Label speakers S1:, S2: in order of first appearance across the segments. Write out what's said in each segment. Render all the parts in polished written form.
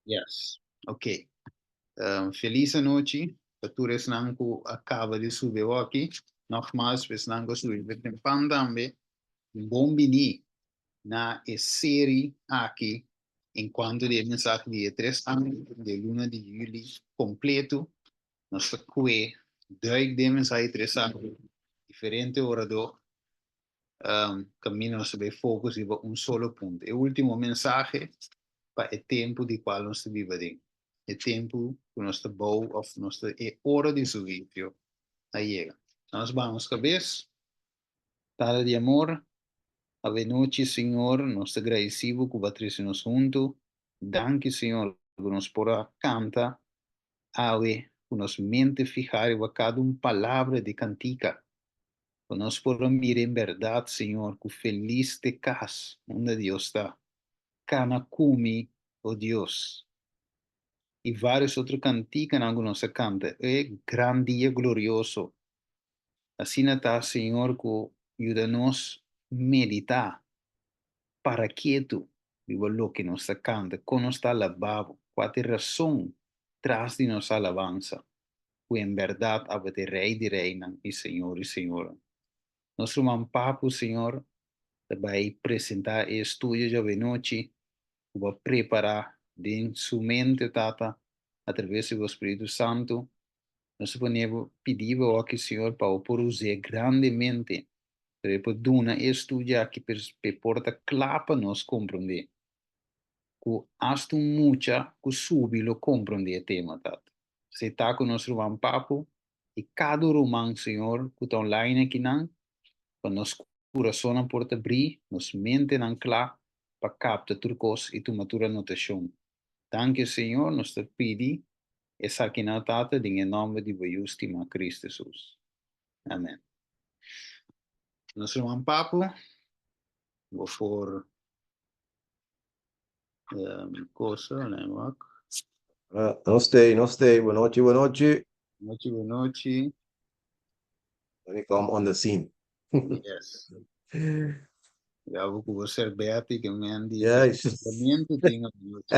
S1: Yes. Ok. Felis anochi pa tur esnan ku a kaba di subi awoki. Nogmaals pa esnan ku a subi pa tempan tambe, un bon bini na e seri aki en kuanto di e mensahe di e tres angel di e luna di yüli kompleto. Nos ta kue duik den e mensahe di tres angel, diferente oradó kaminda nos ta bay focus riba un solo punto. E ultimo mensahe pa e tempu di cual nos ta biba den, e tempu cu nos ta bou of nos ta e ora di su huicio a yega. Nos baha nos cabes. Tata di amor, avenochi Señor nos ta gradeci bo cu bo a trece nos hunto. Danki Señor cu nos por a canta awe cu nos mente fiha riba cada un palabra di cantica. Ku nos por a mira en bèrdat, Señor, ku felis t'e kas unda Dios ta. Kana ku mi, o Dios. I vários otro kantikanan ku nos a kanta e gran dia glorioso. Asina ta, Señor, ku yuda nos meditá, para ketu riba loke nos ta kanta, kon nos ta alabá Bo, kua ta e rason tras di nos alabansa. ku en bèrdat abo ta e Rei di reinan i Señor di señornan. Nos ruman Papu, Señor, ta bai presentá e estudio djawe-nochi ku bo a prepará den su mente, Tata, atraves di bo Spiritu Santu. Nos ta pone bo, pidi bo awor aki, Señor, pa bo por us'é grandemente, pa e por duna e estudio aki p'e por ta kla pa nos komprondé. Ku asta un mucha ku subi lo komprondé e tema, Tata. Si ta ku nos ruman Papu i kada un ruman, Señor, ku ta online akinan, pa nos kurasonnan por ta brí, nos mentenan kla pa kapta tur kos i tuma tur anotashon. Danki, Señor, nos ta pidi esakinan, Tata, den e nòmber di bo Yu stimá, Cristo Jesus. Amen. Nos ruman Papu, bo por Cosa, nee, wak.
S2: Ah, nos stay, nos stay. Bon nochi, bon nochi.
S1: Nochi, bon nochi.
S2: Let me come on the scene.
S1: Yes. Ya bo ku bo ser Betty ke men di
S2: Yes.
S1: Lamento tin anochi.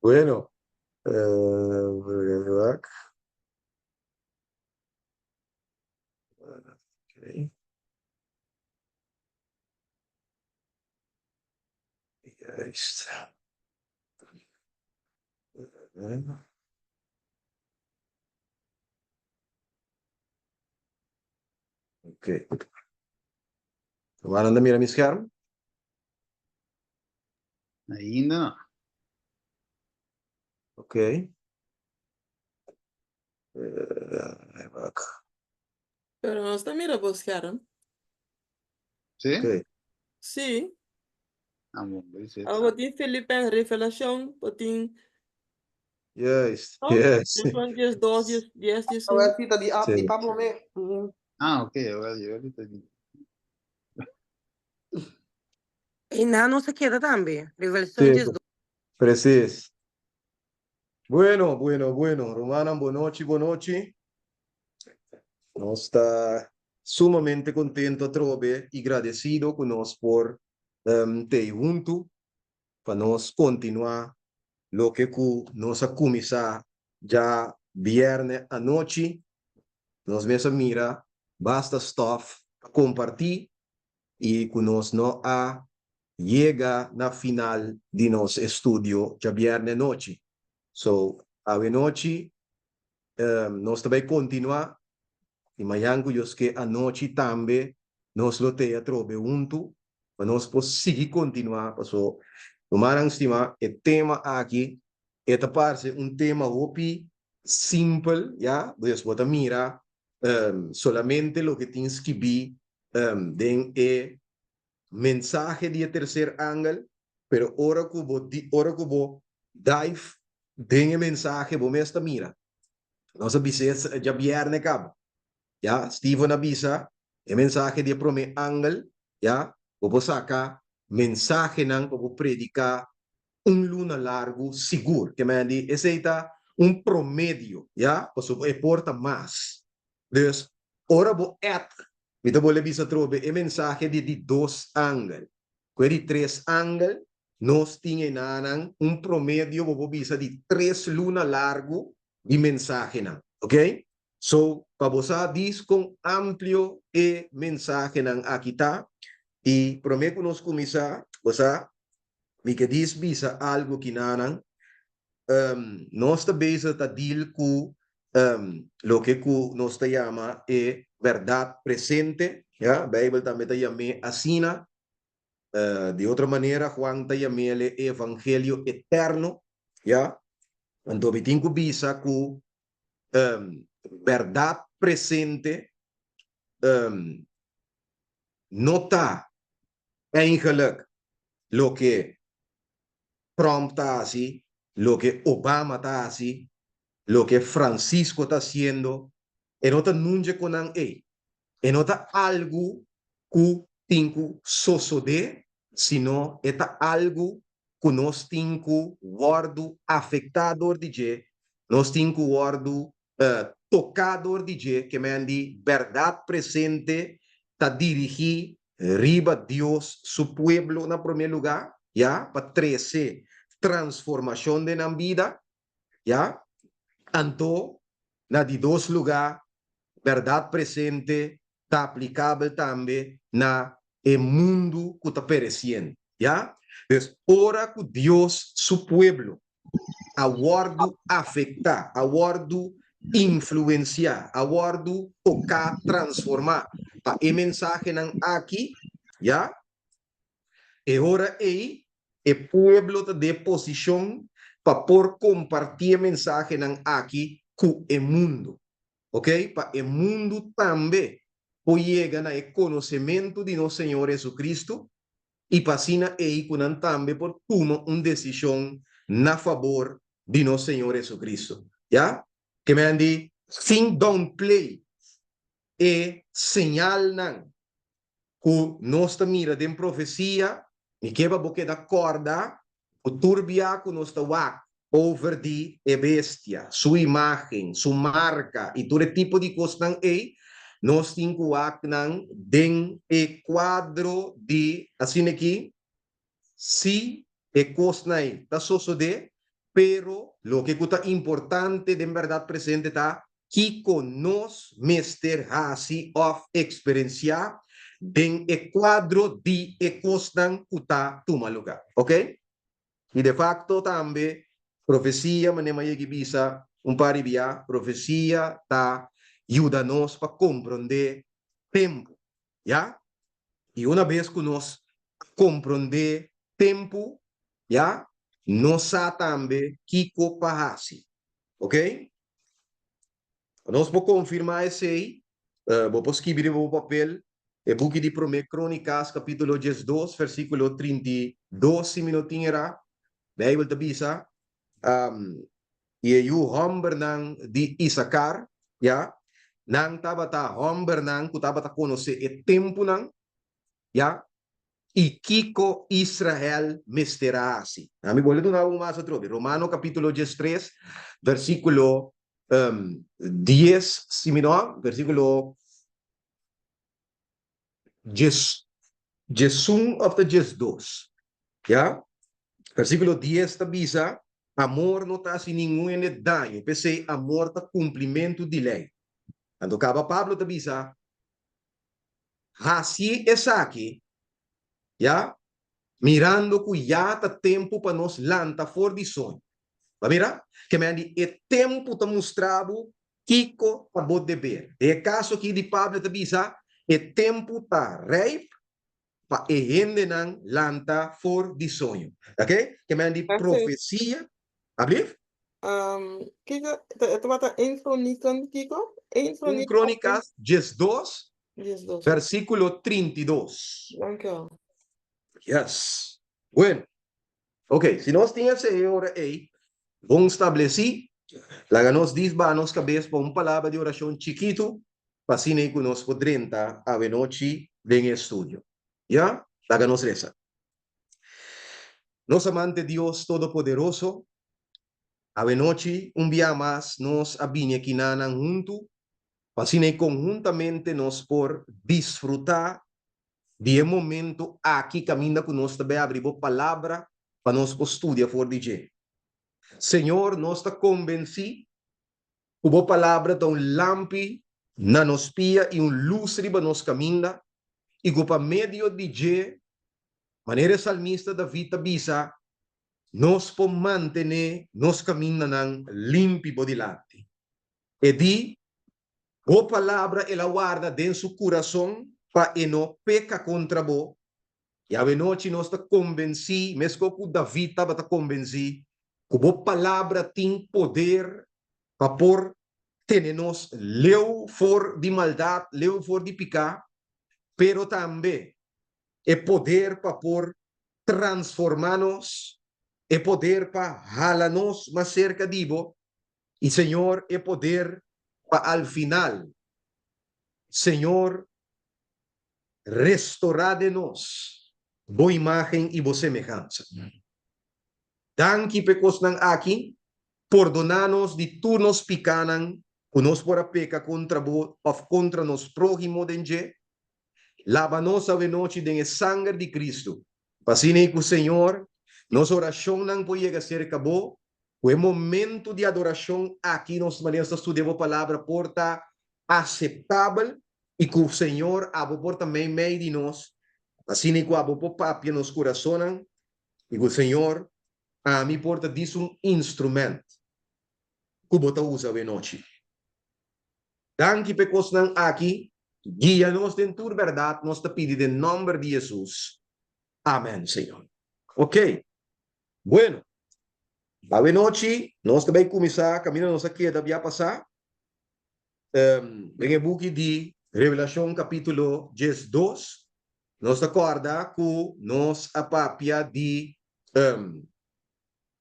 S2: Bueno, wak. Okay. Juist. Oké. Waar dan mira mi scherm?
S1: Ainda.
S2: Oké. Uh,
S3: Pero nos ta mira bo scherm.
S1: Sí?
S2: Oké.
S3: Sí.
S1: Ah, bon, bai zet.
S3: Abo bo tin Filipen, Revelacion, bo tin
S2: Juist,
S3: no?
S2: juist.
S3: Dies un, dies dos, dies dies, dies un.
S4: Awel sita di ap di
S2: Sí.
S4: Pablo me. Mm.
S1: Ah, ok, wel, yo ahorita di.
S5: I nan nos a keda tambe. Revelacion
S2: Sí,
S5: dies dos.
S2: precies. Bueno, bueno, bueno. Rumannan, bonochi, bonochi. Nos ta sumamente contento atrobe y gradecido cu nos por tei hunto pa nos continua loke cu nos a cuminsa dja bierne anochi. Nos mes a mira basta stof pa comparti y cu nos no a yega na final di nos estudio djabierne anochi. So, awenochi nos ta bay continua y mañan cu Dios ke anochi tambe nos lo tey atrobe hunto pa nos por sigui continua paso rumannan stima e tema aki e ta parce un tema hopi simpel ya, pues bo ta mira solamente loke tin skibi den e mensahe di e tercer angel, pero ora cu bo di ora cu bo dive den e mensahe bo mes ta mira. Nos a bisa es djabierne caba, ya, Steven a bisa e mensahe di e prome angel, ya, bo por saca mensahenan pa bo predica un luna largu sigur. Ke men di esei ta un promedio, ya, pasobra e por ta mas. Dus, ora bo add, mi ta bolbe bisa atrobe, e mensahe di di dos angel ku e di tres angel, Nos tin enanan un promedio bo por bisa di tres luna largu di mensahenan. Ok? So, pa bo sa dis kon amplio e mensahenan aki ta, i promé ku nos kuminsá, bo sa, mi ke dis bisa algu kinanan. Nos ta bezig ta deal ku loke ku nos ta yama e bèrdat presente, ya, Beibel tambe ta yam'é asina. Di otro manera Juan ta yam'el e evangelio eterno, ya. Anto mi tin ku bisa ku bèrdat presente no ta eigenlijk loke Trump ta hasi, loke Obama ta hasi, loke Francisco ta hasiendo, e no ta nunca ku nan ei. E no ta algu ku tin ku sosodé, sino e ta algu ku nos tin ku wòrdu afektá dor di dje, nos tin ku wòrdu toká dor di dje, ke men di bèrdat presente ta dirigí riba Dios su pueblo na promé lugá, ya, pa trese transformashon den nan bida, ya. Anto, na di dos lugá, bèrdat presente ta aplikabel tambe na e mundu ku ta peresiendo, ya. Dus, ora ku Dios su pueblo a wòrdu afektá, a wòrdu influensiá, a wòrdu toká, transformá pa e mensahenan aki, ya, e ora ei e pueblo ta den posishon pa por kompartí e mensahenan aki ku e mundu, ok, pa e mundu tambe por yega na e konosementu di nos Señor Jesucristo i pa asina ei ku nan tambe por tuma un desishon na fabor di nos Señor Jesucristo. Ya? Ke men di, sin downplay e señalnan ku nos ta mira den profesia, mi ke pa bo keda kòrda ku tur bia ku nos ta wak over di e bestia, su imágen, su marka i tur e tipo di kosnan ei, nos tin ku wak nan den e kuadro di asina aki, si e kosnan ei ta sosodé, pero loke ku ta importante den bèrdat presente ta kiko nos mester hasi òf eksperensiá den e kuadro di e kosnan ku ta tuma lugá. Oke? I de fakto tambe profesia, manera mi a yega bisa un par di bia, profesia ta yuda nos pa komprondé tempu. Ya? I una bes ku nos komprondé tempu, ya, nos sa tambe kiko pa hasi. Ok? Pa nos por konfirmá esei, bo por skibi riba bo papel e buki di Promé Krónikas kapítulo diesdos versíkulo 32, si mi no tin erá. Beibel ta bisa, I e yu hòmbernan di Isakar, ya, nan tabata hòmbernan ku tabata konosé e tempunan, ya, i kiko Israel mester a hasi. Ami bolbe duna un mas atrobe, Romano kapítulo 13, versíkulo 10, si mi no, versíkulo 11 òf ta 12, ya. Versíkulo 10 ta bisa, Amor no ta hasi ningun hende daño, p'esei amor ta kumplimentu di lei. Anto kaba Pablo ta bisa, Hasi esaki, ya, mirando ku ya ta tempu pa nos lanta for di soño. Bo a mira? Ke men di e tempu ta mustra bo kiko ta bo deber. Den e kaso aki di Pablo ta bisa, e tempu ta rijp pa e hendenan lanta for di soño. Oke? Ke men di profesia. Ablief?
S3: Kiko, e tabata 1 Kronikan kiko? 1
S2: 1 Kronikas 12, versíkulo 32.
S3: Dankjewel.
S2: Yes. Bueno. Ok, si nos tin esei e ora ei bon stablesí, laga nos dis baha nos kabes pa un palabra di orashon chikitu pa asina ei ku nos por drenta awenochi den e estudio. Ya? Laga nos resa. Nos amante Dios Todopoderoso, awenochi un bia mas nos a bini akinanan huntu pa asina ei konhuntamente nos por disfrutá di e momento aki kaminda ku nos ta bai abri bo Palabra. pa nos por studia for di dje. Señor, nos ta konbensí ku bo palabra ta un lampi na nos pia i un lus riba nos kaminda, i ku pa medio di dje, manera e salmista David ta bisa, nos por mantené nos kamindanan limpi bo dilanti. E di, Bo palabra el a warda den su kurason pa e no peka kontra bo. I awenochi nos ta konbensí, meskos ku David tabata konbensí, ku bo palabra tin poder pa por tene nos leu for di maldat, leu for di piká, pero tambe e poder pa por transformá nos, e poder pa hala nos mas serka di bo, i Señor e poder pa al final, Señor, restorá den nos bo imágen i bo semehansa. Danki p'e kosnan aki, pordoná nos di tur nos pikánan ku nos por a peka kontra bo òf kontra nos próhimo den dje. Laba nos awenochi den e sanger di Kristu, pa asina ei ku Señor, nos orashonnan por yega serka bo, ku e momentu di adorashon aki nos manera nos ta studia bo palabra por ta aseptabel i ku Señor abo por ta meimei di nos, asina ei ku abo por papia nos kurasonnan i ku Señor ami por ta dis un instrument ku bo ta usa awenochi. Danki p'e kosnan aki, guia nos den tur bèrdat, nos ta pidi den nòmber di Hesus. Amèn, Señor. Ok. Bueno, awenochi nos ta bai kuminsá kaminda nos a keda bia pasá, den e buki di Revelashon kapítulo 12. Nos ta kòrda ku nos a papia di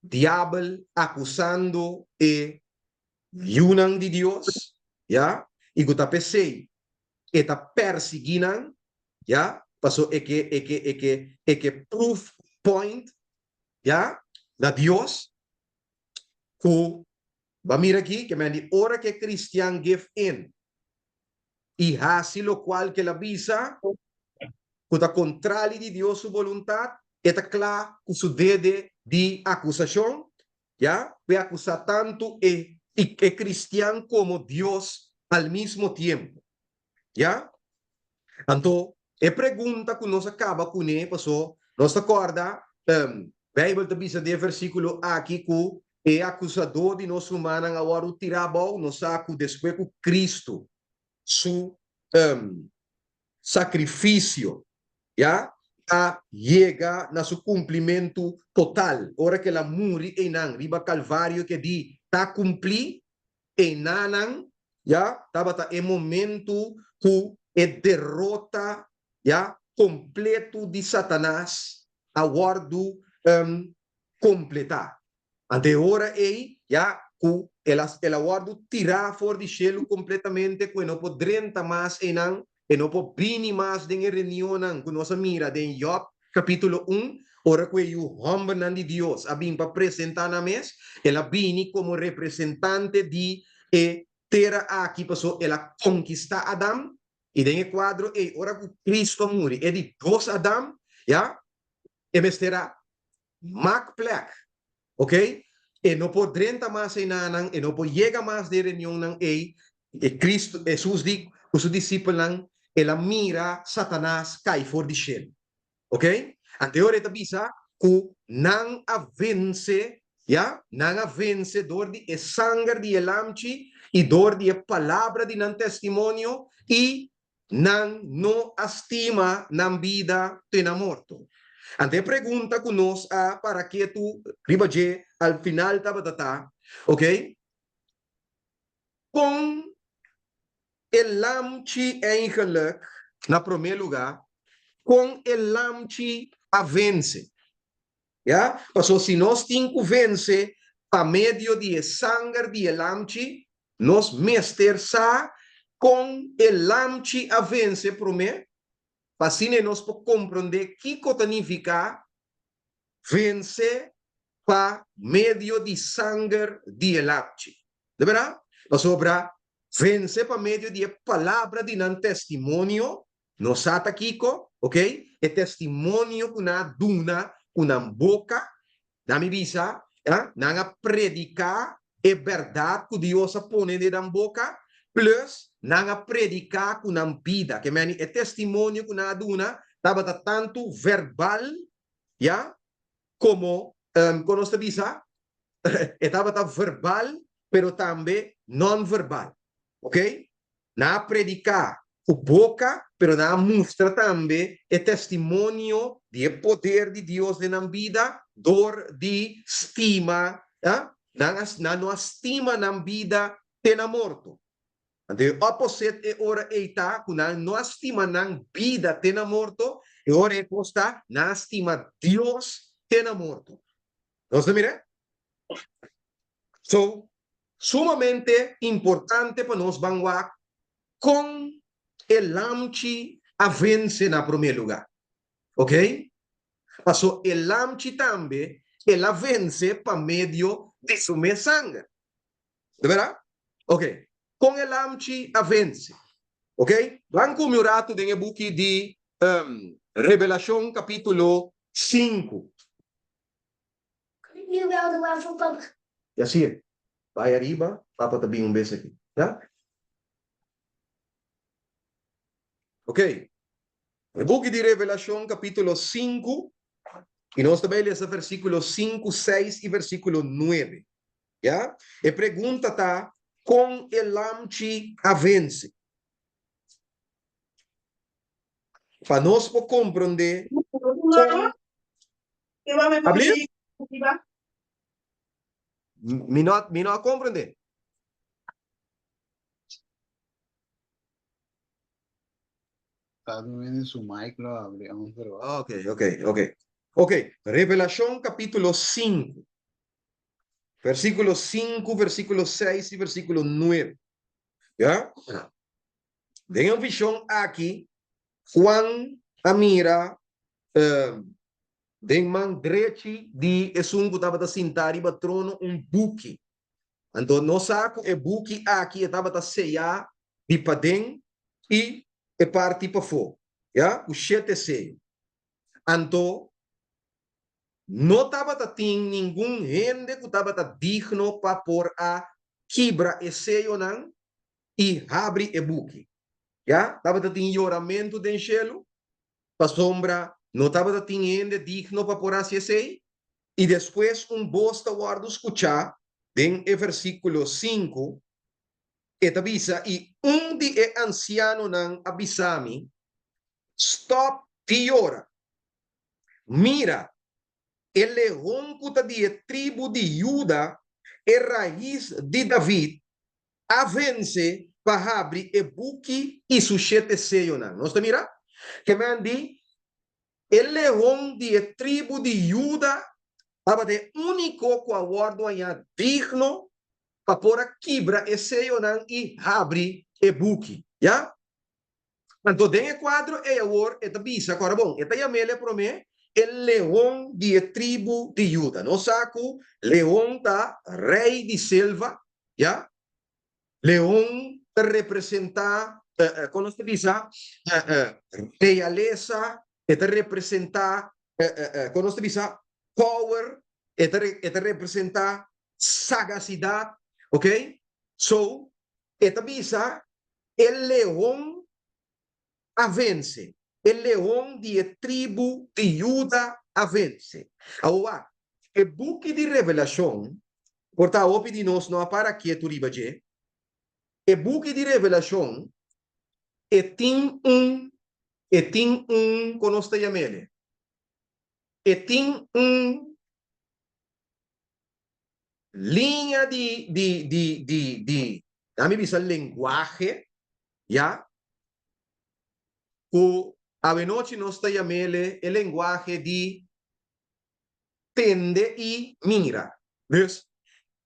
S2: diabel akusando e yunan di Dios, ya, i ku ta p'esei e ta persiguí nan, ya, paso e ke e ke e ke e ke proof point, ya, na Dios ku bo a mira aki ke men di ora ku e kristian give in i hasi lokual ku el a bisa ku ta kontrali di Dios su boluntat, e ta kla ku su dede di akusashon, ya, ku e akusá tantu e e kristian komo Dios al mismo tiempo, ya. Anto, e pregunta ku nos a kaba kuné, pasó nos ta kòrda, Beibel ta bisa den e versíkulo aki ku e akusadó di nos rumannan a wòrdu tirá abou, nos sa ku despues ku Kristu su sakrifisio, ya, a yega na su kumplimentu total, ora ku el a muri einan riba Kalvario ke di ta kumplí, einanan, ya, tabata e momentu ku e derota, ya, kompletu di Satanas a wòrdu kompletá. Anto e ora ei, ya, ku el a el a wòrdu tirá for di shelu kompletamente, ku e no por drenta mas einan, e no por bini mas den e reunionnan ku nos a mira den Jòb kapítulo un, ora ku e yu hòmbernan di Dios a bin pa presentá nan mes, el a bini komo representante di e tera aki, pasobra el a konkistá Adam, i den e kuadro ei, ora ku Kristu a muri, e di dos Adam, ya, e mester a mak plek, ok? E no por drenta mas einanan, e no por yega mas den reunionnan ei. E Cristo, Hesus di ku su disipelnan, el a mira Satanas kai for di shelu, ok? Anto e ora e ta bisa ku nan a vense, ya, nan a vense dor di e sanger di e Lamchi i dor di e palabra di nan testimonio i Nan no a stima nan bida te na morto. Anto e pregunta ku nos a para ketu riba dje al final tabata ta, ok, kon e lamchi eigenlik, na promé lugá, kon e lamchi a vense? Ya, pasobra si nos tin ku vense pa medio di e sanger di e lamchi, nos mester sa kon e lamchi a vense promé, pa asina nos por komprondé kiko ta nifiká vense pa medio di sanger di e lamchi. De bèrdat? Pasobra vense pa medio di e palabra di nan testimonio Nos sa ta kiko, ok? E testimonio ku nan a duna ku nan boka. Nan mi bisa, ya, nan a prediká e bèrdat ku Dios a pone den nan boka, plus nan a prediká ku nan bida. Ke meni e testimonio ku nan a duna tabata tantu verbal, ya, komo, kon nos ta bisa? E tabata verbal, pero tambe non-verbal. Oke? Nan a prediká ku boka, pero nan a mustra tambe e testimonio di e poder di Dios den nan bida dor di stima, ya, nan a, nan no a stima nan bida te na morto. Anto e opposite e ora ei ta ku nan no a stima nan bida te na morto, e ora ei kos ta nan a stima Dios te na morto. Nos ta mira? So, sumamente importante pa nos ban wak kon e lamchi a vense na promé lugá. Ok? Paso e lamchi tambe el a vense pa medio di su mes sanger. Ta berdad? Ok. Kon e lamchi a vense? Ok? Ban ku mi un ratu den e buki di Revelashon kapítulo sinku. Y así e. Bai ariba, papa ta bin un bes aki. Ya? Ok. E buki di Revelacion capítulo 5, y nos ta bai lesa versículo 5, 6 y versículo 9. Ya? E pregunta ta, con e lamchi a vence? Pa nos por comprende con... Abli? Mi no, mi no a comprende.
S1: Cada su mic lo abri,
S2: Ok, ok, ok. Ok, Revelacion capítulo 5. Versículo 5, versículo 6 y versículo 9. Ya? Den e vision aki, Juan a mira den man drechi di esun ku tabata sintá riba trono un buki. Anto nos sa ku e buki aki e tabata seyá di paden i e parti pafó, ya, ku shete seyo. Anto no tabata tin ningun hende ku tabata digno pa por a kibra e seyonan i habri e buki. Ya, tabata tin yoramentu den shelu, pasobra no tabata tin hende digno pa por hasi esei. I despues un bos ta wòrdu skuchá den e versíkulo sinku, e ta bisa, I un di e ansianonan a bisa mi, Stòp di yora. Mira, e leon ku ta di e tribu di Juda, e rais di David, a vense pa habri e buki i su shete seyonan. Nos ta mira? Ke men di, E leon di e tribu di Juda tabata e úniko ku a wòrdu hañá digno pa por a kibra e seyonan i habri e buki. Ya? Anto den e kuadro ei awor e ta bisa, Kòrda bon, e ta yam'el e promé e leon di e tribu di Juda. Nos sa ku leon ta rei di selva, ya? Leon ta representá, kon nos ta bisa, realesa, e ta representá, kon nos ta bisa, power, e ta e ta representá sagasidat, ok? So, e ta bisa e leon a vense, e leon di e tribu di Juda a vense. Awor wak, e buki di Revelashon, por ta hopi di nos no a para ketu riba dje, e buki di Revelashon e tin un, e tin un, kon nos ta yam'el? E tin un liña di, di, di, di, di, dami bisa lenguahe, ya, ku awenochi nos ta yam'el e lenguahe di tende i mira. Dus,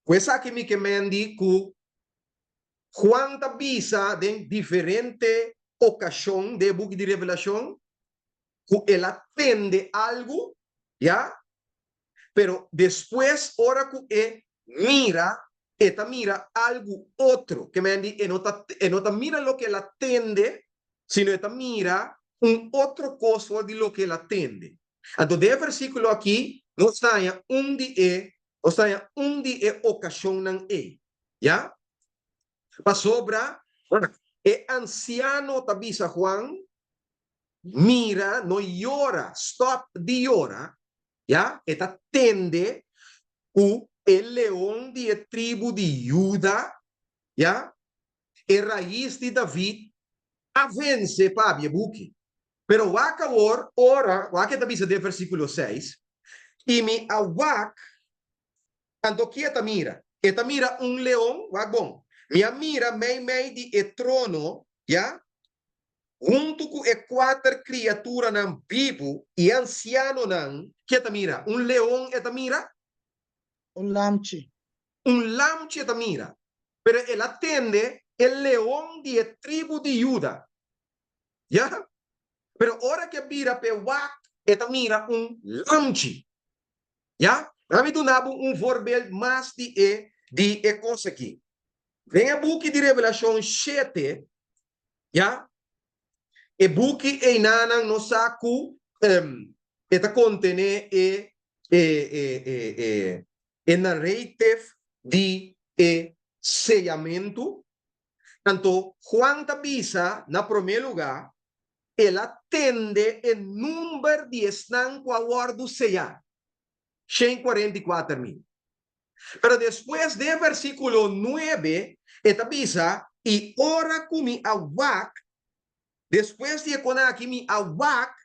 S2: ku esaki mi ke men di ku Juan ta bisa den diferente okashon den e buki di Revelashon ku el a tende algu, ya, Pero despues ora ku e mira, e ta mira algu otro. Ke men di e no ta e no ta mira loke el a tende, sino e ta mira un otro kos for di loke el a tende. Anto den e versíkulo aki Nos ta haña un di e, nos ta haña un di e okashonnan ei, ya. Pasobra e ansiano ta bisa Juan, Mira, no yora, stòp di yora, ya. E ta tende ku e leon di e tribu di Juda, ya, e rais di David, a vense pabia e buki. Pero wak awor, ora, wak e ta bisa den versíkulo seis, I mi a wak, anto ki e ta mira? E ta mira un leon, wak bon, mi a mira meimei di e trono, ya, huntu ku e kuater kriaturanan bibu i e ansianonan, ki e ta mira? Un leon e ta mira?
S4: Un lamchi.
S2: Un lamchi e ta mira, pero el a tende e leon di e tribu di Juda. Ya. Pero ora ku e bira p'e wak, e ta mira un lamchi. Ya. Laga mi duna bo un voorbeeld mas di e di e kos aki. Den e buki di Revelashon shete, ya, e buki einanan nos sa ku e ta kontené e e e e e e narrative di e seyamentu. Anto Juan ta bisa na promé lugá, el a tende e number di esnan ku a wòrdu seyá, 144 mil. Pero despues den versíkulo 9 e ta bisa, I ora ku mi a wak, despues di e kona aki mi a wak,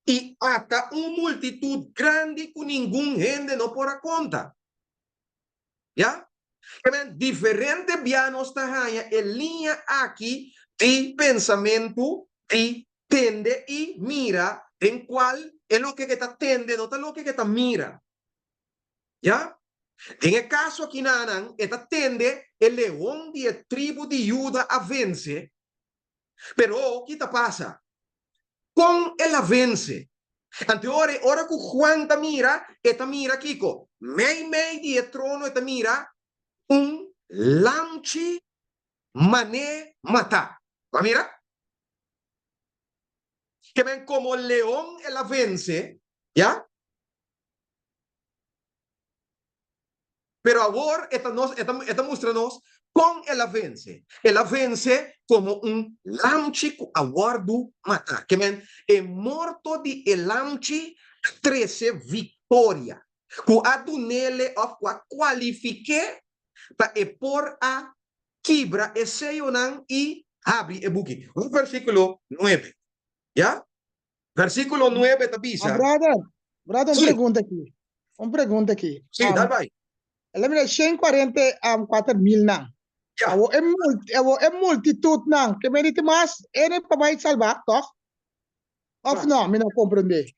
S2: i ata un multitut grandi ku ningun hende no por a konta. Ya? Ke diferente bia nos ta haña e liña aki di pensamentu di tende i mira, den kual e loke ke ta tende no ta loke ke ta mira. Ya? Den e kaso akinanan e ta tende e leon di e tribu di Juda a vense. Pero ki ta pasa? Kon el a vense? Anto ora e ora ku Juan ta mira, e ta mira kiko? Meimei di e trono e ta mira un lamchi mané matá. Bo a mira? Ke men komo leon el a vense, ya? Pero awor e ta nos, e ta, e ta mustra nos kon el a vense. El a vense komo un lamchi ku a wòrdu matá. Ke men, e morto di e lamchi a trese viktoria, ku a dunele òf ku a kualifik'é pa e por a kibra e seyonan i habri e buki. Un versíkulo 9, ya? Versíkulo 9 ta bisa.
S4: Ah, brother, brother, un
S2: Sí.
S4: pregunta aki. Un pregunta aki.
S2: Sí, dal bai.
S4: El a mira 144 mil nan.
S2: Ja.
S4: Awo e multi, awo e multitud nan, ke men di mas ene pa bai salba, toch? Of no, mi no comprende.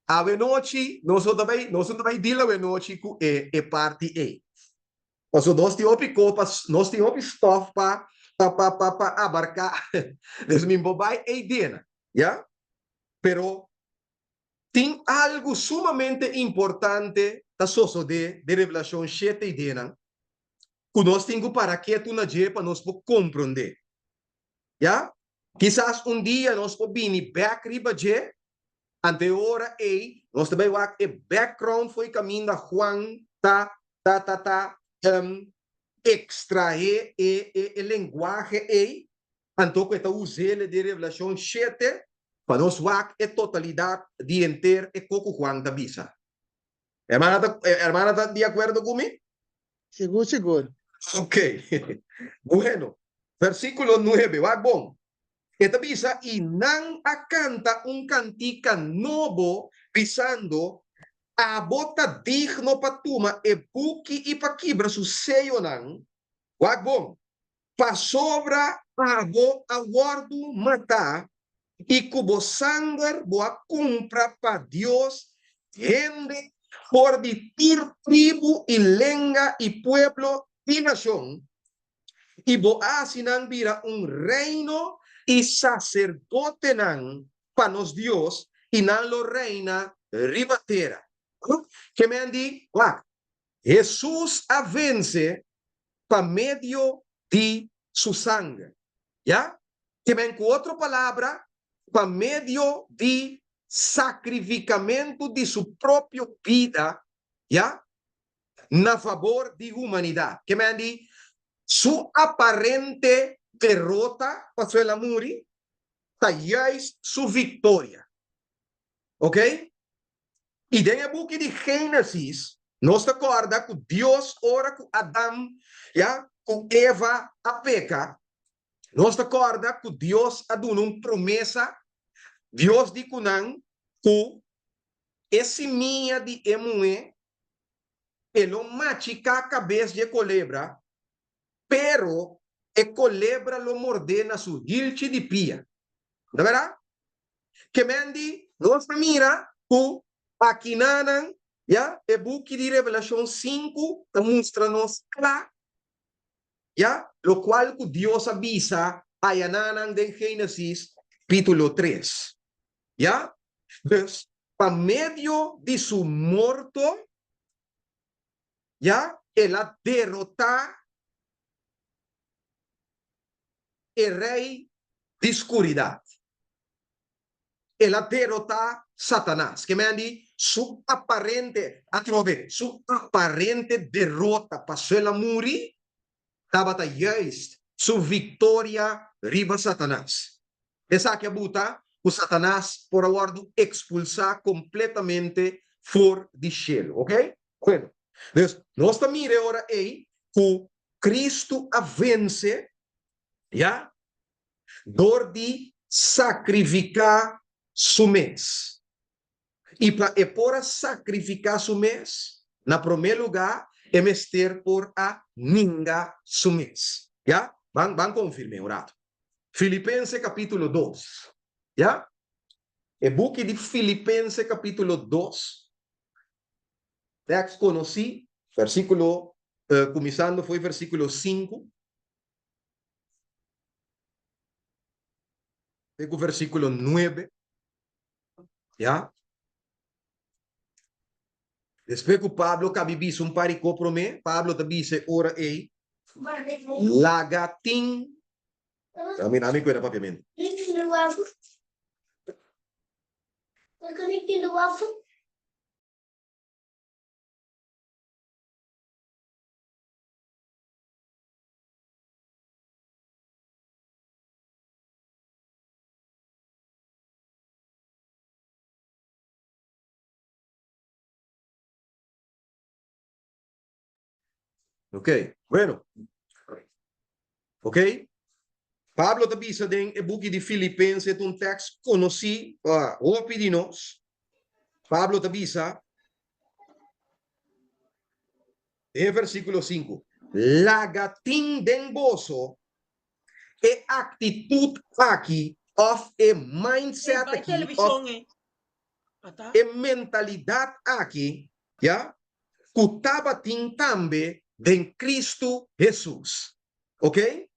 S2: Awe nochi, nos no ta bai, nos no ta bai deal awe nochi ku e, e parti ei. Paso nos tin hopi ko pa, nos tin hopi stof pa, pa, pa, pa, pa abarká. Dus mi por bai ei dena, ya? Pero tin algu sumamente importante ta sosodé den Revelashon 7 ei denan, ku nos tin ku para ketu na dje pa nos por komprondé. Ya? Kisas un dia nos por bini bèk riba dje, anto e ora ei nos ta bai wak e background for e kaminda Juan ta ta ta ta ekstraé e e e lenguahe ei, anto ku e ta us'el den Revelashon 7 pa nos wak e totalidat di henter e ko ku Juan ta bisa. Hermana ta hermana ta di akuerdo ku mi?
S4: Sigur, sigur.
S2: Ok. Bueno, versíkulo 9, wak bon. E ta bisa, I nan a kanta un kantika nobo, bisando, Abo ta digno pa tuma e buki i pa kibra su seyonan. Wak bon. Pasobra abo a wòrdu matá, i ku bo sanger bo a kumpra pa Dios hende for di tur tribu i lenga i pueblo i nashon, i bo a hasi nan bira un reino i saserdotenan pa nos Dios, i nan lo reina riba tera. Ke men di, Wak, Hesus a vense pa medio di su sanger. Ya? Ke men ku otro palabra, pa medio di sakrifikamentu di su propio bida, ya, na fabor di humanidat. Ke men di, su aparente derota pasobra el a muri, ta juist su viktoria. Ok? I den e buki di Génesis, nos ta kòrda ku Dios ora ku Adam, ya, ku Eva a peka, nos ta kòrda ku Dios a duna un promesa, Dios di ku nan ku e simia di e muhé e lo machiká kabes dje kolebra, pero e kolebra lo mordé na su hilchi di pia. Ta bèrdat? Kemendi, nos ta mira ku akinanan, ya, e buki di Revelashon sinku ta mustra nos kla, ya, lokual ku Dios a bisa ayananan den Génesis kapítulo tres, ya. Dus, pa medio di su morto, ya, el a derotá e rei di skuridat. El a derotá Satanas. Ke men di su aparente, atrobe, su aparente derota paso el a muri, tabata juist su viktoria riba Satanas. Esaki a buta ku Satanas por a wòrdu ekspulsá kompletamente for di shelu. Oke? Bueno, dus nos ta mira e ora ei ku Kristu a vense, ya, dor di sakrifiká su mes. I pa e por a sakrifiká su mes, na promé lugá e mester por a ninga su mes. Ya? Ban, ban konfirm'é un ratu. Filipense kapítulo dos. Ya? E buki di Filipense kapítulo dos, tèks konosí, versíkulo, kuminsando for e versíkulo sinku te ku versíkulo nuebe. Ya. Despues ku Pablo kabi bisa un par di kos promé, Pablo ta bisa e ora ei, Laga tin. Ami ami kueda papiamentu. Ok, bueno. Ok. Pablo ta bisa den e buki di Filipense, ta un tekst konosí pa hopi di nos. Pablo ta bisa den e versíkulo sinku, Laga tin den boso e aktitut aki òf e mindset aki òf e mentalidat aki, ya, ku tabatin tambe den Kristu Hesus. Oke?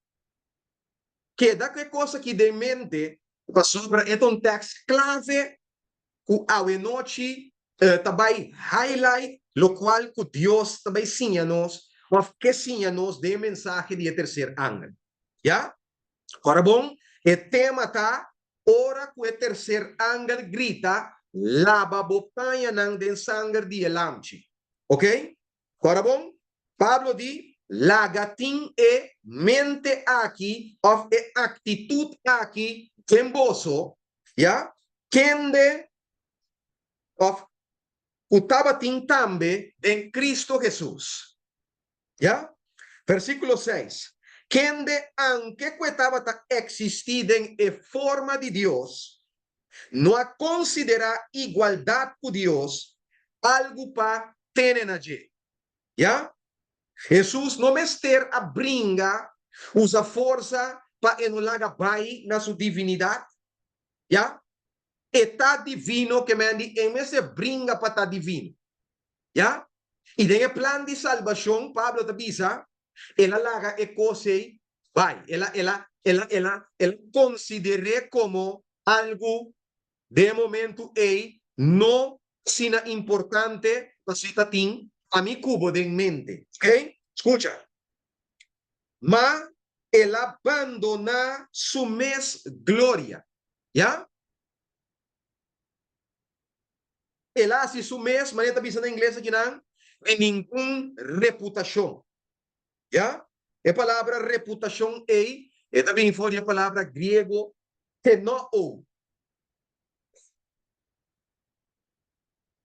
S2: Keda ku e kos aki den mente, pasobra e ta un tèks klave ku awenochi ta bai highlight lokual ku Dios ta bai siña nos òf ke siña nos den e mensahe di e terser angel. Ya? Ora bon, e tema ta Ora ku e terser angel grita, laba bo pañanan den sanger di e lamchi. Oke? Ora bon, Pablo di, Laga tin e mente aki òf e aktitut aki den boso, ya, kende òf ku tabatin tambe den Kristu Hesus. Ya? Versíkulo seis, Kende, anke ku e tabata eksistí den e forma di Dios, no a konsiderá igualdat ku Dios algu pa tene na dje. Ya? Hesus no mester a bringa, usa forsa pa e no laga bai na su divinidat. Ya? E ta divino ke men di e mester bringa pa ta divino. Ya? I den e plan di salbashon, Pablo ta bisa, el a laga e kos ei bai. El a, el a, el a, el a, el a konsider'é komo algu den e momentu ei no asina importante pasobra ta tin ami ku bo den mente. Oke? Skucha. Ma el a bandoná su mes gloria. Ya? El a hasi su mes, manera ta bisa na ingles akinan, di ningun reputashon. Ya? E palabra reputashon ei, e ta bini for di e palabra griego kenoo.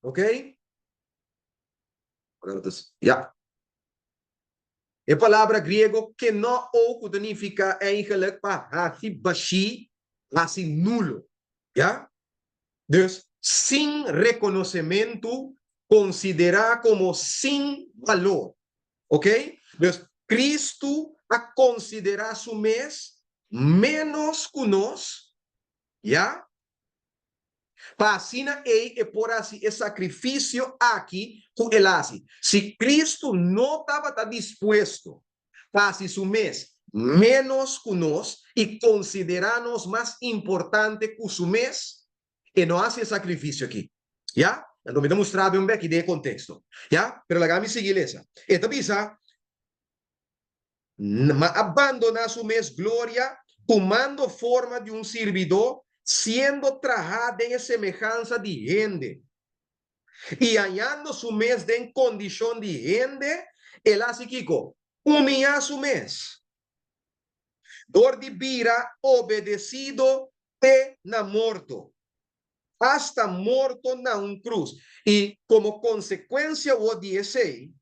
S2: Ok? Ya. E palabra griego kenoo ku ta nifiká eigenlijk pa hasi bashí, hasi nulo. Ya? Dus, sin rekonosementu, konsiderá komo sin balor. Ok? Dus, Kristu a konsiderá su mes ménos ku nos, ya? Pa asina ei e por hasi e sakrifisio aki ku el hasi. Si Kristu no tabata dispuesto pa hasi su mes ménos ku nos i konsiderá nos mas importante ku su mes, e no hasi e sakrifisio aki. Ya? Anto mi ta mustra bo un beki den e konteksto. Ya? Pero laga mi sigui lesa. E ta bisa, Ma a bandoná su mes gloria, tumando forma di un sirbidó, siendo trahá den e semehansa di hende. I hañando su mes den kondishon di hende, el a hasi kiko? Humiyá su mes, dor di bira obedesido te na morto, asta morto na un krus. I komo konsekuensia awor di esei,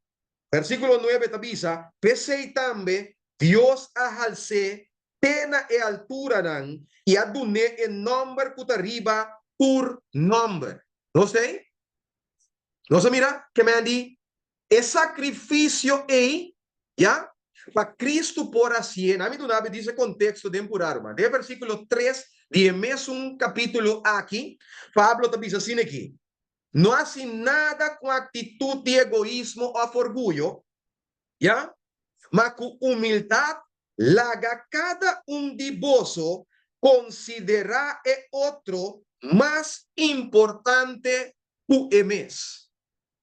S2: Versíkulo nuebe ta bisa, P'esei tambe Dios a hals'é te na e alturanan i a dun'é e nòmber ku ta riba tur nòmber. Nos ta ei? Nos a mira ke men di e sakrifisio ei, ya, pa Kristu por hasié. Na mi duna bo disa konteksto den purá, ruman. Den e versíkulo tres di e mesun kapítulo aki, Pablo ta bisa asina aki, No hasi nada ku aktitut di egoismo òf orguyo, ya, ma ku humildat laga kada un di boso konsiderá e otro mas importante ku e mes.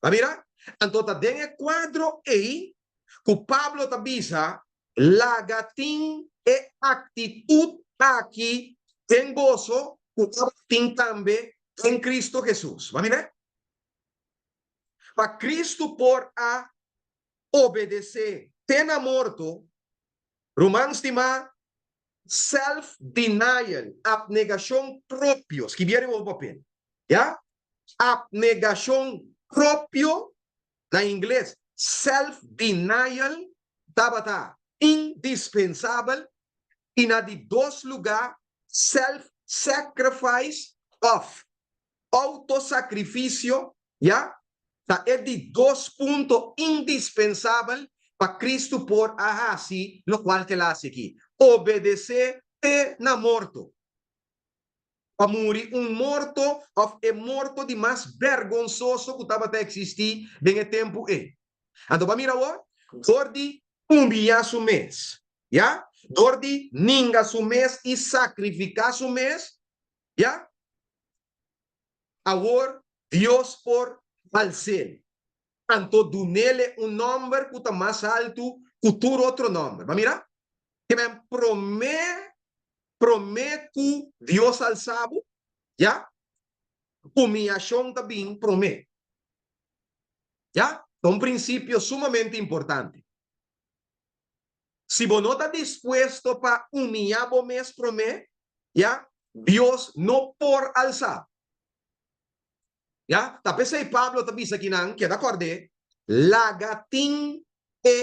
S2: Ta mira? Anto ta den e kuadro ei ku Pablo ta bisa, Laga tin e aktitut aki den boso ku tabatin tambe den Kristu Hesus. Bo a mira? Pa Kristu por a obedesé te na morto, ruman stimá, self-denial, apnegashon propio, skibí ariba bo papel, ya? Apnegashon propio, na ingles, self-denial, tabata indispensabel i na di dos lugá self-sacrifice òf outosakrifisio, ya, ta e di dos punto indispensabel pa Kristu por a hasi lokual ku el a hasi aki, obedesé te na morto. Pa muri un morto òf e morto di mas bergonsoso ku tabata eksistí den e tempu ei. Anto bo a mira awor? Dor di humiyá su mes, ya, dor di ninga su mes i sakrifiká su mes, ya, awor Dios por hals'el. Anto dun'el un nòmber ku ta mas haltu ku tur otro nòmber. Bo a mira? Ke men promé Promé ku Dios alsa bo, ya, humiyashon ta bin promé. Ya, ta un prinsipio sumamente importante. Si bo no ta dispuesto pa humiyá bo mes promé, ya, Dios no por alsa bo. Ya, ta p'esei Pablo ta bisa kinan, keda kòrd'é, laga tin e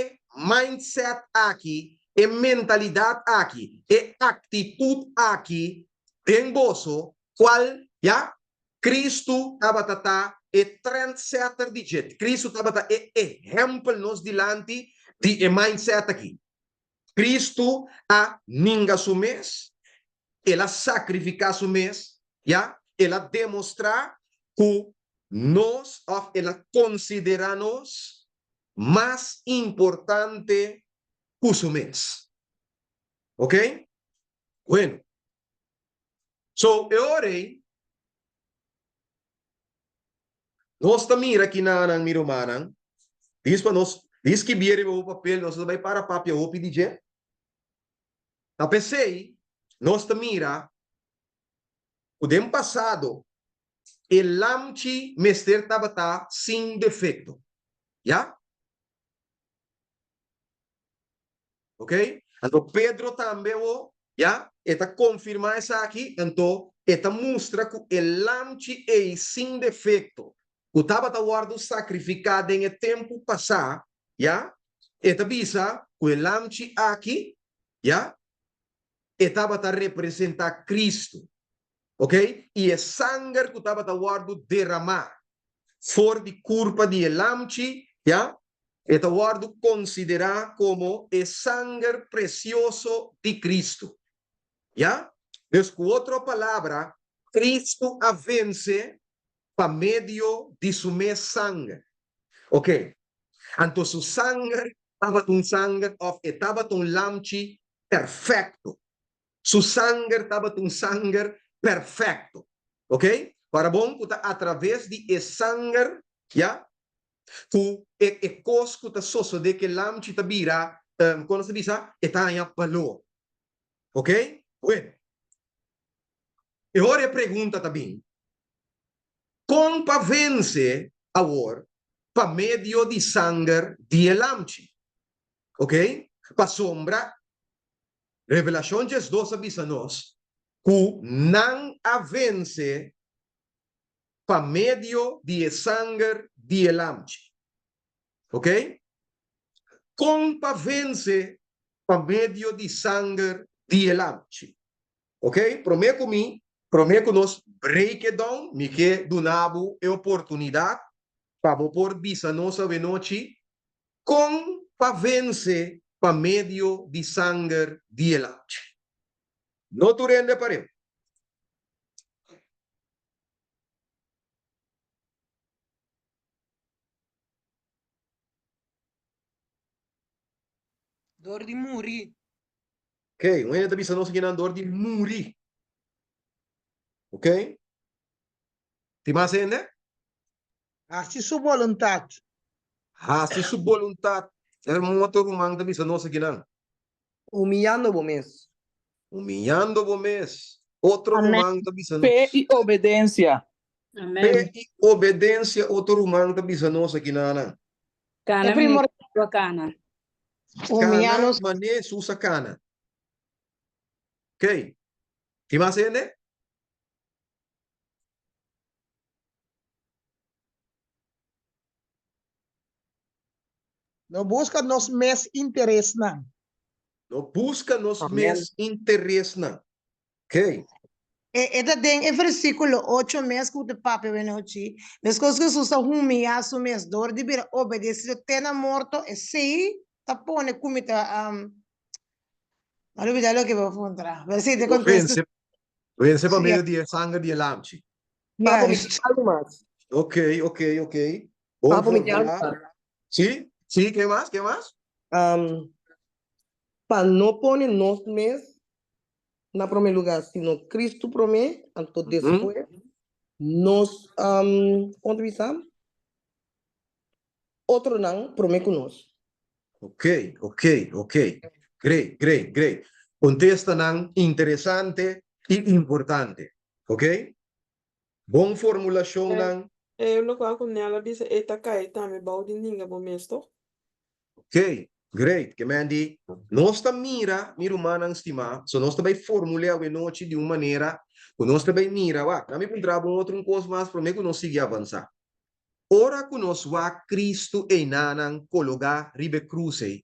S2: mindset aki, e mentalidat aki, e aktitut aki den boso, kual, ya, Kristu tabata ta e trendsetter di dje. Kristu tabata e ehèmpel nos dilanti di e mindset aki. Kristu a ninga su mes, el a sakrifiká su mes, ya, el a demostrá ku nos òf el a konsiderá nos mas importante ku su mes. Ok? Bueno. So, e ora ei, nos ta mira kinanan, mi rumannan, dis pa nos, di skibí riba bo papel, nos ta bai para papia hopi di dje. Ta p'esei nos ta mira ku den pasado. E lamchi mester tabata sin defekto. Ya? Ok? Anto Pedro tambe wo, ya, e ta konfirmá esaki, anto e ta mustra ku e lamchi ei sin defekto, ku tabata wòrdu sakrifiká den e tempu pasá, ya, e ta bisa ku e lamchi aki, ya, e tabata representá Kristu. Ok? I e sanger ku tabata wòrdu deramá for di kurpa di e lamchi, ya, e ta wòrdu konsiderá komo e sanger presioso di Kristu. Ya? Dus ku otro palabra, Kristu a vense pa medio di su mes sanger. Ok. Anto su sanger tabata un sanger òf e tabata un lamchi perfekto. Su sanger tabata un sanger perfecto. Ok? Para bon cu ta atraves di e sanger, ya, cu e e cos cu ta sosode cu e lamchi ta bira, con nos ta bisa, e ta haña balor. Ok? Bueno. E ora e pregunta ta bin, con pa vence awor pa medio di sanger di e lamchi? Ok? Pasobra Revelashon 12 a bisa nos ku nan a vense pa medio di e sanger di e Lamchi. Ok? Kon pa vense pa medio di sanger di e Lamchi? Ok? Promé ku mi, promé ku nos break it down, mi ke duna bo e oportunidat pa bo por bisa nos awenochi Kon pa vense pa medio di sanger di e lamchi. No tur hende pareu.
S5: Dor di muri.
S2: Ok, un hende ta bisa nos akinan dor di muri. Ok. Tin mas hende?
S4: Hasi su boluntat.
S2: Hasi su boluntat. E otro ruman ta bisa nos akinan.
S5: Humiyando bo mes.
S2: Humiyando bo mes. Otro
S4: Amen.
S2: ruman ta bisa
S6: Fe
S2: nos.
S6: i obedensia.
S2: Fe i obedensia otro ruman ta bisa nos akinanan.
S7: Kana
S4: E primor-
S7: ministro kana.
S4: Humiyá
S2: Kana
S4: nos.
S2: mané Hesus a kana. Ok. Tin mas hende?
S4: No buska nos mes interesnan.
S2: No buska nos
S5: Amen.
S2: mes interesnan. Ok.
S8: E, e ta den e versíkulo ocho mes ku ta papia wenochi. Meskos ku Hesus a humiyá su mes dor di bira obedesido te na morto, esei ta pone ku mi ta um, a lubidá loke bo a puntra. Pero sí, te
S2: Bo
S8: kontesta.
S2: vense, vense pa
S8: Sí.
S2: medio di e sanger di e lamchi.
S5: Papo, mi
S8: Juist.
S5: tin algu mas.
S2: Ok, ok, ok. Bon
S5: Papo, mi tin algu
S2: formulá.
S5: mas.
S2: Sí, sí, ke mas, ke mas?
S5: Um, pa no pone nos mes na promé lugá, sino Cristo promé, anto
S2: Mhm.
S5: despues nos, um, kon ta bisa? Otronan promé ku nos.
S2: Ok, ok, ok. Great, great, great. Kontestanan interesante i importante. Ok? Bon formulashonnan.
S3: E lokual ku Nel a bisa e ta kai tambe bou di ninga bo mes toch?
S2: Ok, great. Ke men di, nos ta mira, mi rumannan stimá, so nos ta bai formul'é awenochi di un manera ku nos ta bai mira, wak, nan mi puntra bo un otro un kos mas promé ku nos sigui avansá. Ora ku nos wak Kristu einanan kologá riba e krus ei,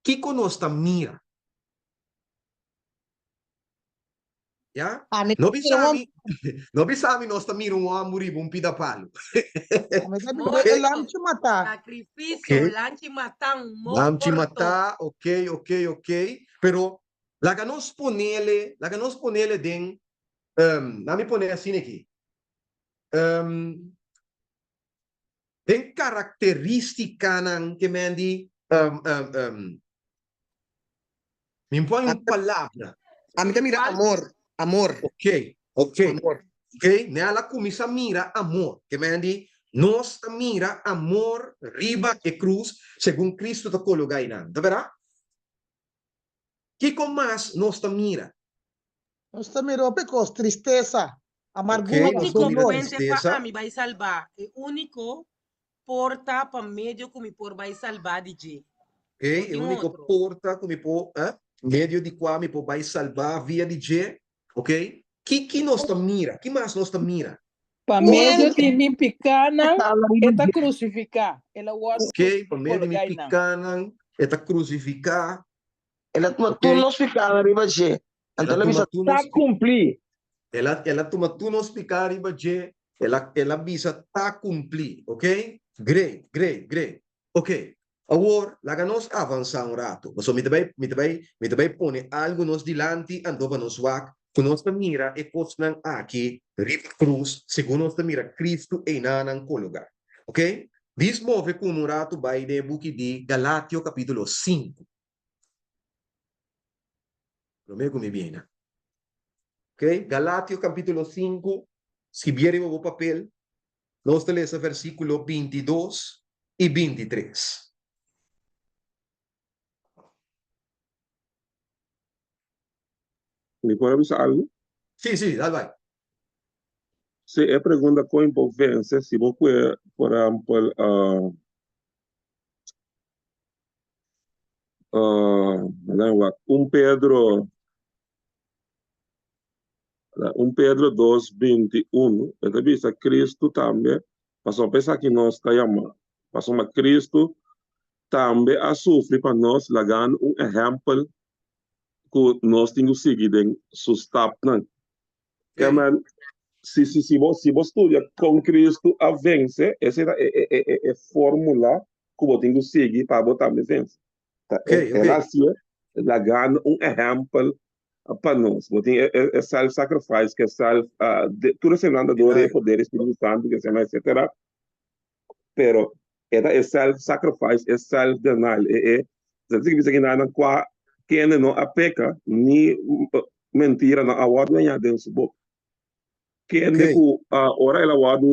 S2: kiko nos ta mira? Ya?
S8: Ami
S2: No
S8: ta mira
S2: bisa
S8: un
S2: mi, no bisa mi nos ta mira un hòmber riba un pida palu.
S4: Ami ta mira e
S2: Ok,
S4: lamchi matá.
S5: Sacrificio,
S2: ok.
S5: lanchi matá, un
S2: Lamchi
S5: morto.
S2: matá, ok, ok, ok. Pero laga nos ponele, laga nos ponele den, um, laga mi pone asina aki. Um, den karakterístikanan ke men di, um, um, um, mi pon un palabra.
S5: Ami ta mira amor, amor.
S2: Ok, ok.
S5: Amor.
S2: Ok, Nel a kuminsá mira amor. Ke men di, nos ta mira amor riba e krus segun Kristu ta kologá einan. Ta bèrdat? Kiko mas nos ta mira?
S4: Nos ta mira hopi kos, tristesa. Amargura,
S2: Ok, nos
S5: Úniko
S2: ta mira
S4: dolor.
S5: puente pa
S2: tristesa.
S5: ami bai salbá, e úniko porta pa medio ku mi por bai salbá di dje.
S2: Ok,
S5: No
S2: e
S5: tin
S2: úniko
S5: otro.
S2: porta ku mi por, eh, medio di kua mi por bai salbá via di dje. Ok, ki ki nos ta mira? Ki mas nos ta mira?
S6: Pa medio di mi pikánan e ta krusifiká. El a wòrdu
S2: Ok, pa medio di mi
S6: kologá einan.
S2: pikánan e ta krusifiká.
S7: El a tuma
S2: Ok.
S7: tur nos pikánan riba dje.
S2: El
S7: Anto
S2: a
S7: el a
S2: tuma
S7: bisa,
S2: tur
S7: Ta
S2: nos
S7: kumplí.
S2: El a, el a tuma tur nos piká riba dje. El a, el a bisa, Ta kumplí. Ok? Great, great, great. Ok. Awor, laga nos avansá un ratu. Pasobra mi ta bai, mi ta bai, mi ta bai pone algu nos dilanti, anto pa nos wak ku nos ta mira e kosnan aki riba krus, segun nos ta mira Kristu einanan kologá. Ok? Dis move ku un ratu bai den e buki di Galatio kapítulo sinku. Promé ku mi bini. Ok, Galatio kapítulo sinku, skibié riba bo papel, nos ta lesa versíkulo bintidos i bintitres.
S9: Mi por a bisa algu?
S2: Sí, sí, dal bai.
S9: Sí, e pregunta kon bo vense si bo kue, por ehèmpel, Un Pedro, un Pedro dos binti unu, e ta bisa Cristo tambe, pasobra pa esaki nos ta yamá, pasobra Cristo tambe a sufri pa nos, lagando un ehèmpel ku nos tin ku sigui den su stapnan. Kemen, si, si, si bo, si bo studia kon Cristo a vense, esei ta e, e, e, e, e fórmula ku bo tin ku sigui pa bo tambe vense. Ta
S2: Ok,
S9: e, el
S2: ok.
S9: hasié lagando un ehèmpel pa nos. Bo tin e, e, e self-sacrifice, ke self, ah, de, tur eseinan ta dor di e poder di Spiritu Santu, ke eseinan, etcetera. Pero e ta e self-sacrifice, e self-denial, e, e, ta sigui bisa kinan kua kende no a peka, ni mentira no a wòrdu hañá den su boka. Kende ku ora el a wòrdu,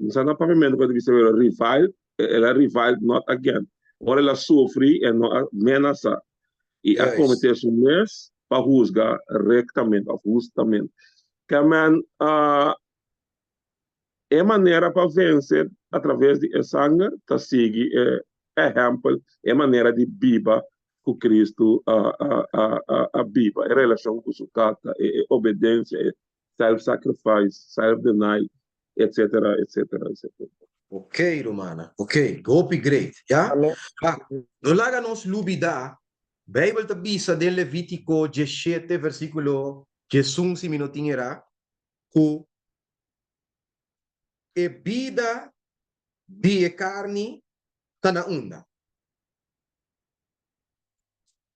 S9: mi sa na papiamentu ku ta bisa pero reviled, el a reviled not again. Ora el a sufri e no a menasá i a kometé su mes pa husga rektamente òf hustamente. Kèmen E manera pa vense a traves di e sanger ta sigui e ehèmpel, e manera di biba ku Kristu a biba, e relashon ku su Tata, e obedensia, e self-sacrifice, self-denial, etcetera, etcetera, etcetera.
S2: Ok, rumannan. Ok, hopi great, ya. Ah, no laga nos lubidá, Beibel ta bisa den Levítiko diesshete versíkulo diesun, si mi no tin erá, ku E bida di e karni ta na unda?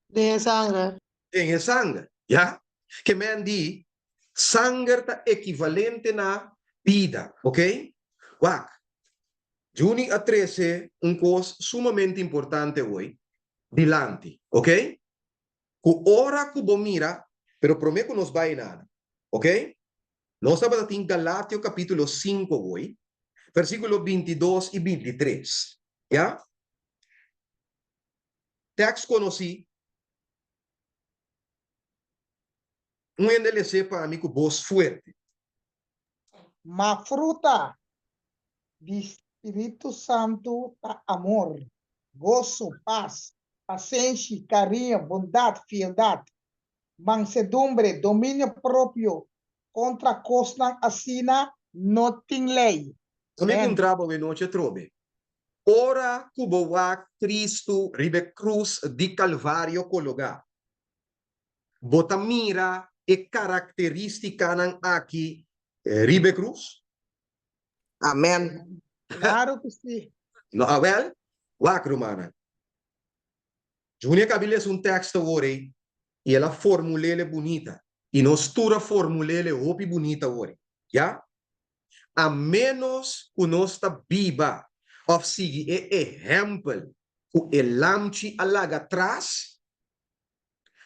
S8: Den e sanger.
S2: Den e sanger, ya. Ke men di, sanger ta ekivalente na bida, ok? Wak, Juni a trese un kos sumamente importante hoy dilanti, ok? Ku ora ku bo mira, pero promé ku nos bai nada, ok? Nos tabata tin Galatio capítulo 5 hoy, versículo 22 y 23. Ya? Tekst konosí. Un hende les'é pa mi ku bos fuerte.
S4: Ma fruta di Spiritu Santu ta amor, goso, pas, pasenshi, kariño, bondat, fieldat, mansedumbre, dominio propio, kontra kosnan asina no tin lei.
S2: Ami
S4: Amen.
S2: puntra bo e nochi atrobe, ora ku bo wak Kristu riba e krus di Kalvario kologá, bo ta mira e karakterístikanan aki riba e krus?
S5: Amen.
S4: Klaro ku si.
S2: No, awèl, wak, rumannan. Juni a kabi lesa un teksto awor ei i el a formul'el bunita. I nos tur a formul'el hopi bunita awor ei. Ya? A ménos ku nos ta biba òf sigui e ehèmpel ku e lamchi a laga tras,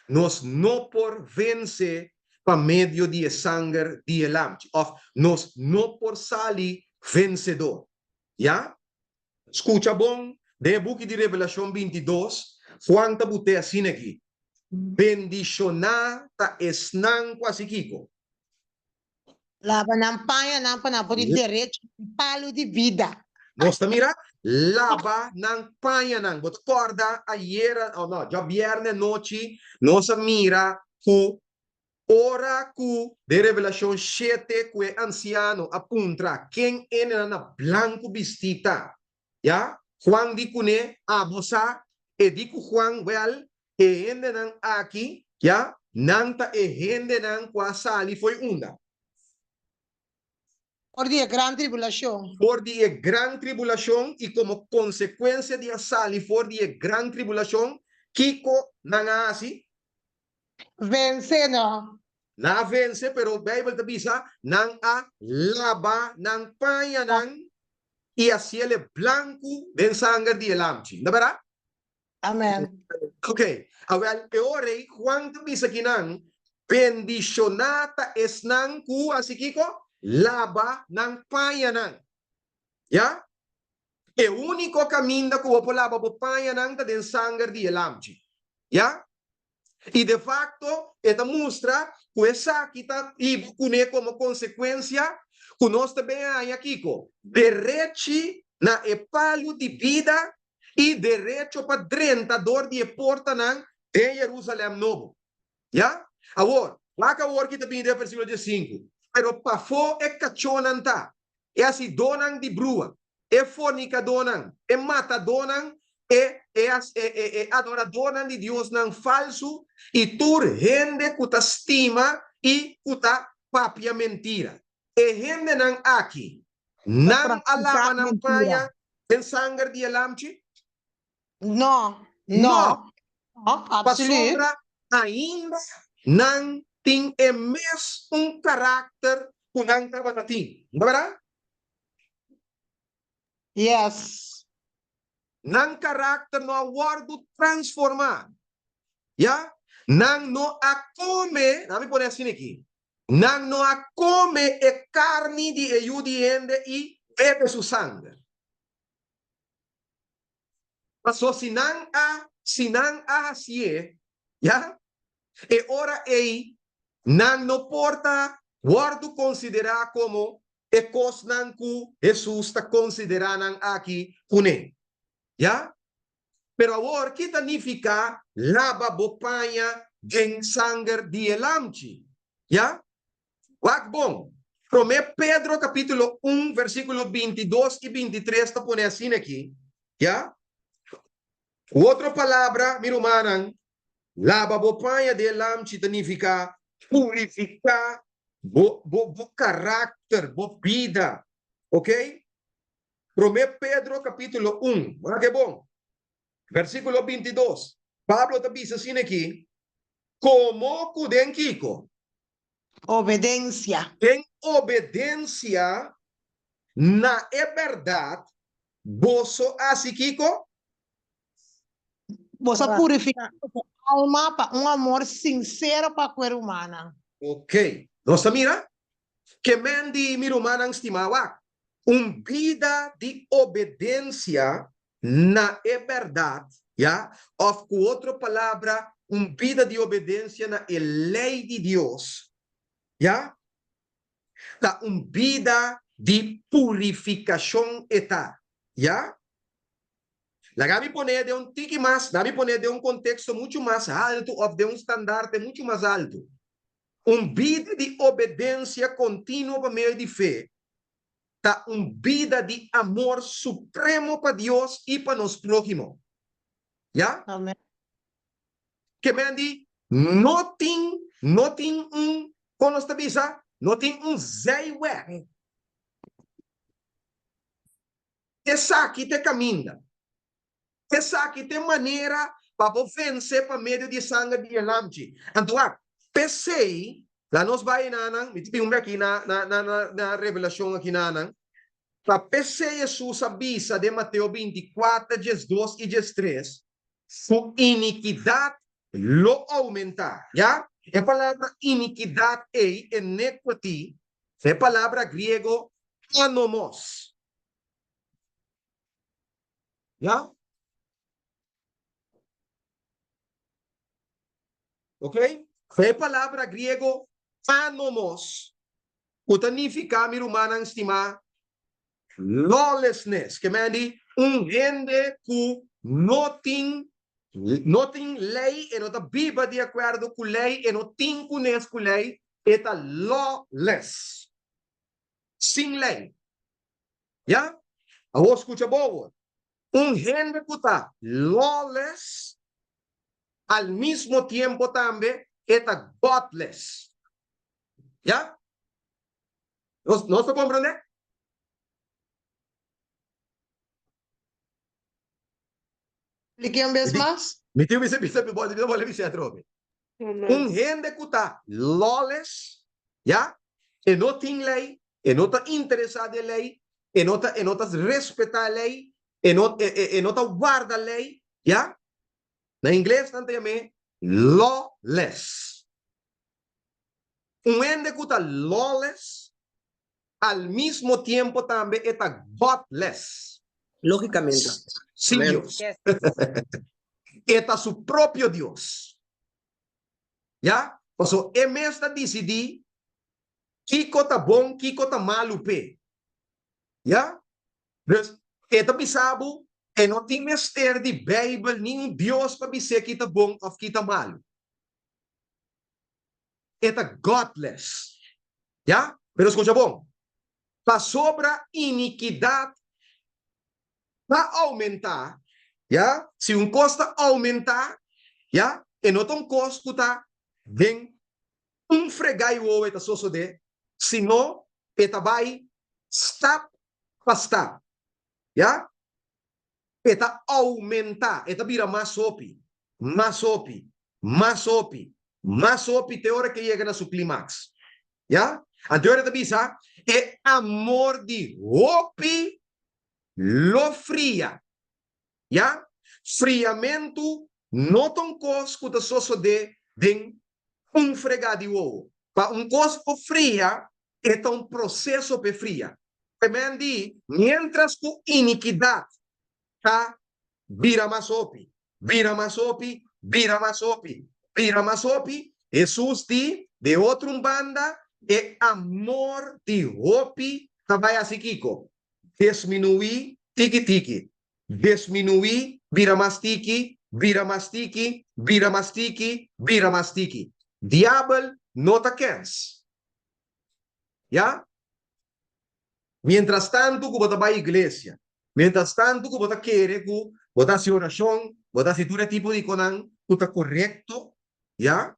S2: nos no por vense pa medio di e sanger di e lamchi òf nos no por sali vensedor. Ya? Skucha bon, den e buki di Revelashon bintidos, Juan ta but'é asina aki, Bendishoná ta esnan ku hasi kiko?
S8: Laba nan pañanan pa nan por tin derecho na e palu di bida.
S2: Nos ta mira? Laba nan pañanan. Bo ta kòrda ayera, oh no, djabièrnè anochi nos a mira ku ora ku den Revelashon shete ku e ansiano a puntra ken hendenan na blanku bistí ta, ya, Juan di kuné, Abo sa? E di ku Juan, Wèl, e hendenan aki, ya, nan ta e hendenan ku a sali fo'i unda?
S8: For di e gran tribulashon.
S2: For di e gran tribulashon, i komo konsekuensia di a sali for di e gran tribulashon, kiko nan a hasi?
S8: Vense, no.
S2: Nan a vense, pero Beibel ta bisa, nan a laba nan pañanan i a siel blanku den sanger di e Lamchi. No ta bèrdat?
S8: Amen.
S2: Ok, awel, e ora ei Juan ta bisa kinan, Bendishoná ta esnan ku hasi kiko? Laba nan pañanan. Ya? E úniko kaminda ku bo por laba bo pañanan ta den sanger di e Lamchi. Ya? I de fakto e ta mustra ku esaki ta hiba kuné komo konsekuensia ku nos ta ben haña kiko? Derechi na e palu di bida i derecho pa drenta dor di e portanan den Yerusalèm Nobo. Ya? Awor, wak awor ki ta bini den versíkulo diesinku, Pero pafó e kachónan ta, e hasidónan di brua, e fornikadónan, e matadónan, e e e adoradónan di diosnan falsu i tur hende ku ta stima i ku ta papia mentira. E hendenan aki, nan a laba nan paña den sanger di e Lamchi?
S8: No, no, no, absoluut.
S2: Pasobra ainda nan tin e mes un karakter ku nan tabata tin, no ta bèrdat?
S8: Yes.
S2: Nan karakter no a wòrdu transformá. Ya? Nan no a kome, laat mi pone asina aki, nan no a kome e karni di e Yu di hende i bebe su sanger. Paso si nan a, si nan a hasié, ya, e ora ei nan no por ta wòrdu konsiderá komo e kosnan ku Hesus ta konsiderá nan aki kuné. Ya? Pero awor, ki ta nifiká laba bo paña den sanger di e Lamchi? Ya? Wak bon. Promé Pedro kapítulo un versíkulo 22 i 23 ta pone asina aki, ya? Ku otro palabra, mi rumannan, laba bo paña den e Lamchi ta nifiká purifiká bo bo bo karakter, bo bida. Ok? Promé Pedro kapítulo un, wak e bon, versíkulo 22, Pablo ta bisa asina aki, Komo ku den kiko?
S8: Obedensia.
S2: Den obedensia na e bèrdat, boso a hasi kiko?
S8: Boso a purifiká boso alma pa un amor sinsero pa ku e rumannan.
S2: Ok, nos ta mira ke men di mi rumannan stimá wak, un bida di obedensia na e bèrdat, ya, òf ku otro palabra, un bida di obedensia na e lei di Dios, ya, ta un bida di purifikashon e ta, ya. Laga mi pon'é den un tiki mas, laga mi pon'é den un konteksto muchu mas haltu òf den un standarte muchu mas haltu. Un bida di obedensia kontinuo pa medio di fe ta un bida di amor supremo pa Dios i pa nos próhimo. Ya?
S8: Amen.
S2: Ke men di no tin, no tin un, kon nos ta bisa? No tin un zijweg. Esaki ta e kaminda. Esaki ta e manera pa bo vense pa medio di e sanger di e Lamchi. Anto wak, p'esei, laga nos bai na nan, mi ta bin un bek aki na na na na Revelashon aki na nan, ta p'esei Hesus a bisa den Mateo 24, 12 i 13, ku inikidat lo oumentá. Ya? E palabra inikidat ei, iniquity, ta e palabra griego anomos. Ya? Ok? E palabra griego anomos. Ku ta nifiká, mi rumannan stimá, lawlessness, ke men di un hende ku no tin no tin lei, e no ta biba di akuerdo ku lei, e no tin kunes ku lei, e ta lawless, sin lei. Ya? Awor skucha bo awor. Un hende ku ta lawless, al mismo tiempo tambe e ta godless. Ya? Nos, nos ta comprende?
S8: Explique un bes mas.
S2: Mi tin bisa bisa mi bolbe bolbe bisa atrobe. Un hende ku ta lawless, ya, e no tin lei, e no ta interesá den lei, e no ta e no ta respetá lei, e no e e e no ta warda lei, ya. Na ingles nan ta yam'é lawless. Un hende ku ta lawless, al mismo tiempo tambe e ta godless.
S5: Lógicamente.
S2: Sin
S5: Amen.
S2: Dios. E ta su propio Dios. Ya? Paso e mes ta disidí kiko ta bon, kiko ta malu p'e. Ya? Dus, e ta bisa bo, e no tin mester di Bijbel ni un Dios pa bis'é ki ta bon òf ki ta malu. E ta godless. Ya? Pero skucha bon. Pasobra inikidat ta oumentá, ya, si un kos ta oumentá, ya, e no ta un kos ku ta den un fregá i wowo e ta sosodé, sino e ta bai stap pa stap. Ya? E ta oumentá, e ta bira mas hopi, mas hopi, mas hopi, mas hopi te ora ke yega na su klimaks. Ya? Anto ora e ta bisa, e amor di hopi lo fria. Ya? Friamentu no ta un kos ku ta sosodé den un fregá di wowo. Pa un kos por fria, e ta un proseso p'e fria. Temen di, miéntras ku inikidat ta bira mas hopi, bira mas hopi, bira mas hopi, bira mas hopi, Hesus di, de otro un banda, e amor di hopi ta bai hasi kiko? Desminuí tiki tiki, desminuí, bira mas tiki, bira mas tiki, bira mas tiki, bira mas tiki. Diabel no ta kens. Ya? Mientras tantu ku bo ta bai iglesia, mientras tantu ku bo ta kere ku bo ta hasi orashon, bo ta hasi tur e tipo di konan ku ta korekto, ya?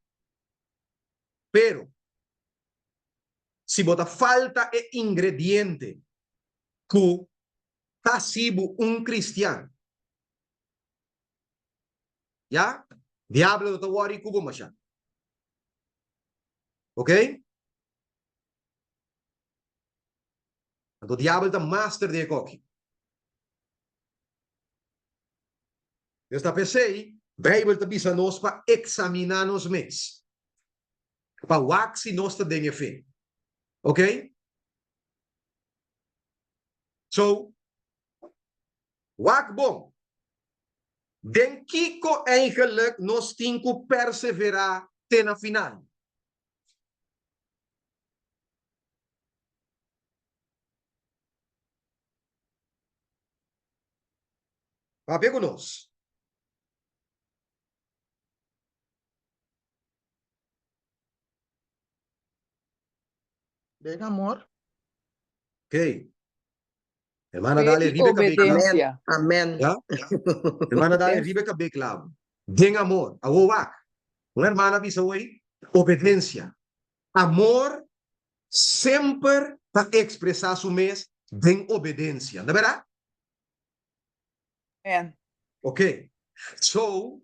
S2: Pero, si bo ta falta e ingrediente ku ta hasi bo un kristian, ya? Diablo no ta wòri ku bo masha. Ok? Anto diabel ta master di e koki. Dios ta p'esei, Bijbel ta bisa nos pa eksaminá nos mes, pa wak si nos ta den e fe. Ok? So, wak bon. Den kiko eigenlijk nos tin ku perseverá te na final? Papia ku nos.
S4: Den amor.
S2: Ok. Hermana
S6: Fe
S2: dale
S6: i
S2: riba e kabé klabu.
S6: obedensia.
S5: Amen.
S2: Ya? Hermana dale riba e kabé klabu. Den amor. Awor wak. Un hermana a bisa hoy, obedensia. Amor semper ta ekspresá su mes den obedensia. No bèrdat?
S6: Amen.
S2: Ok. So,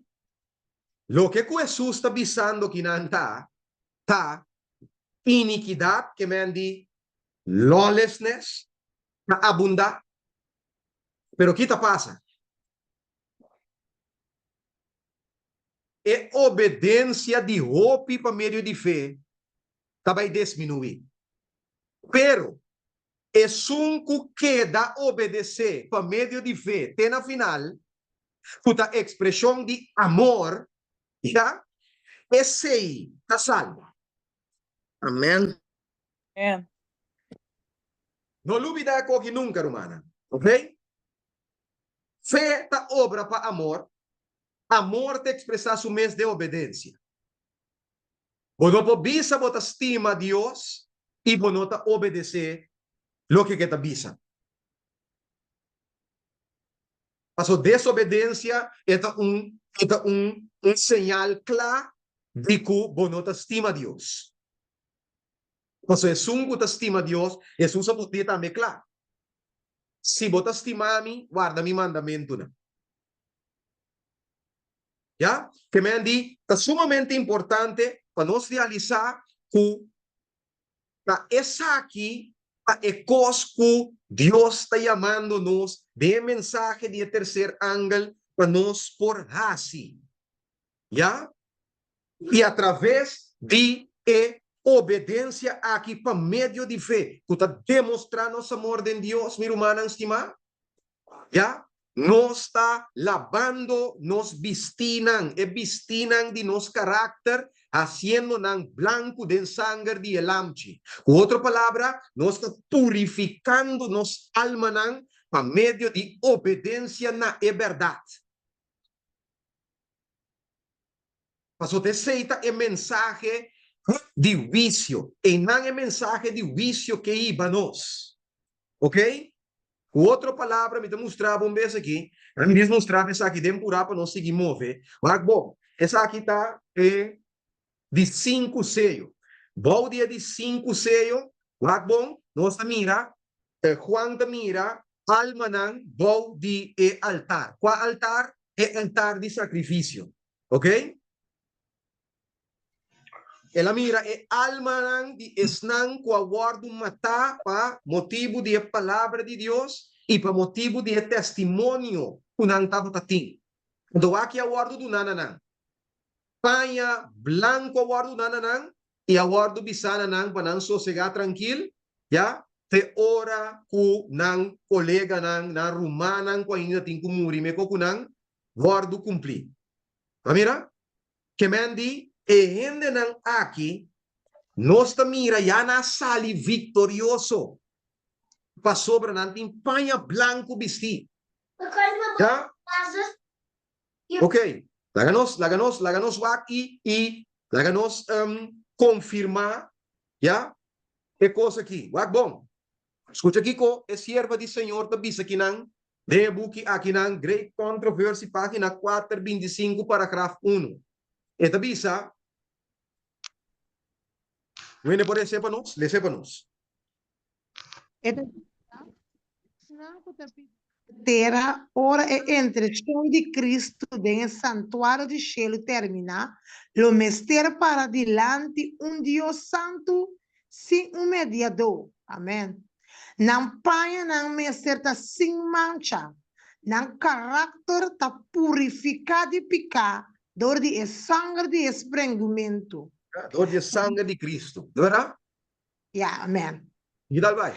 S2: loke ku Hesus ta bisando kinan ta, ta inikidat, ke men di lawlessness, ta abundá. Pero ki ta pasa? E obedensia di hopi pa medio di fe ta bai desminuí. Pero, esun ku keda obedesé pa medio di fe te na final, ku ta ekspreshon di amor, ya, esei ta salba.
S5: Amen.
S6: Amen.
S2: No lubida e koki nunka, rumannan. Ok? Fe ta obra pa amor, amor ta ekspresá su mes den obedensia. Bo no por bisa bo ta stima Dios i bo no ta obedesé loke ku e ta bisa. Pasobra desobedensia e ta un e ta un un señal kla di ku bo no ta stima Dios. Pasobra esun ku ta stima Dios, Hesus a pone tambe kla, Si bo ta stima mi, warda mi mandamentunan. Ya? Ke men di, ta sumamente importante pa nos realisá ku ta esaki ta e kos ku Dios ta yamando nos den e mensahe di e terser angel pa nos por hasi. Ya? I atraves di e obedensia aki pa medio di fe ku ta demostrá nos amor den Dios, mi rumannan stimá, ya, nos ta labando nos bistínan, e bistínan di nos karakter, hasiendo nan blanku den sanger di e Lamchi. Ku otro palabra, nos ta purifikando nos almanan pa medio di obedensia na e bèrdat. Pasobra esei ta e mensahe di huisio. Einan e mensahe di huisio ke hiba nos. Ok? Ku otro palabra mi ta mustra bo un bes aki. Mi dis mustra bo esaki den purá pa nos sigui move. Wak bon, esaki ta e di sinku seyo. Bou di e di sinku seyo, wak bon, nos ta mira, Juan ta mira almanan bou di e altar. Kua altar? E altar di sakrifisio. Ok? El a mira e almanan di esnan ku a wòrdu matá pa motibu di e palabra di Dios i pa motibu di e testimonio ku nan tabata tin. Anto wak-i a wòrdu duná na nan. Paña blanku a wòrdu duná na nan i a wòrdu bisá na nan pa nan sosegá trankil, ya, te ora ku nan koleganan, nan rumannan ku ainda tin ku muri meko ku nan, wòrdu kumplí. A mira? Ke men di e hendenan aki nos ta mira ya nan a sali viktorioso pasobra nan tin paña blanku bistí. Ya? Ok, laga nos, laga nos, laga nos wak i, i laga nos konfirmá, ya, e kos aki. Wak bon. Skucha kiko e sierva di Señor ta bisa kinan den e buki akinan, Great Controversy, página kuater 25, paragraf unu. E ta bisa, Wende por lese pa nos? Lese pa nos.
S8: E ta bisa, Esnan ku ta biba na tera ora e entreshon di Kristu den e santuario di shelu terminá, lo mester para dilanti un Dios santu sin un mediadó. Amèn. Nan pañanan mester ta sin mancha. Nan karakter ta purifiká di piká dor di e sanger di e sprengumentu.
S2: Dor di e sanger di Kristu. No bèrdat?
S8: Ya, amèn.
S2: Ki tal bai?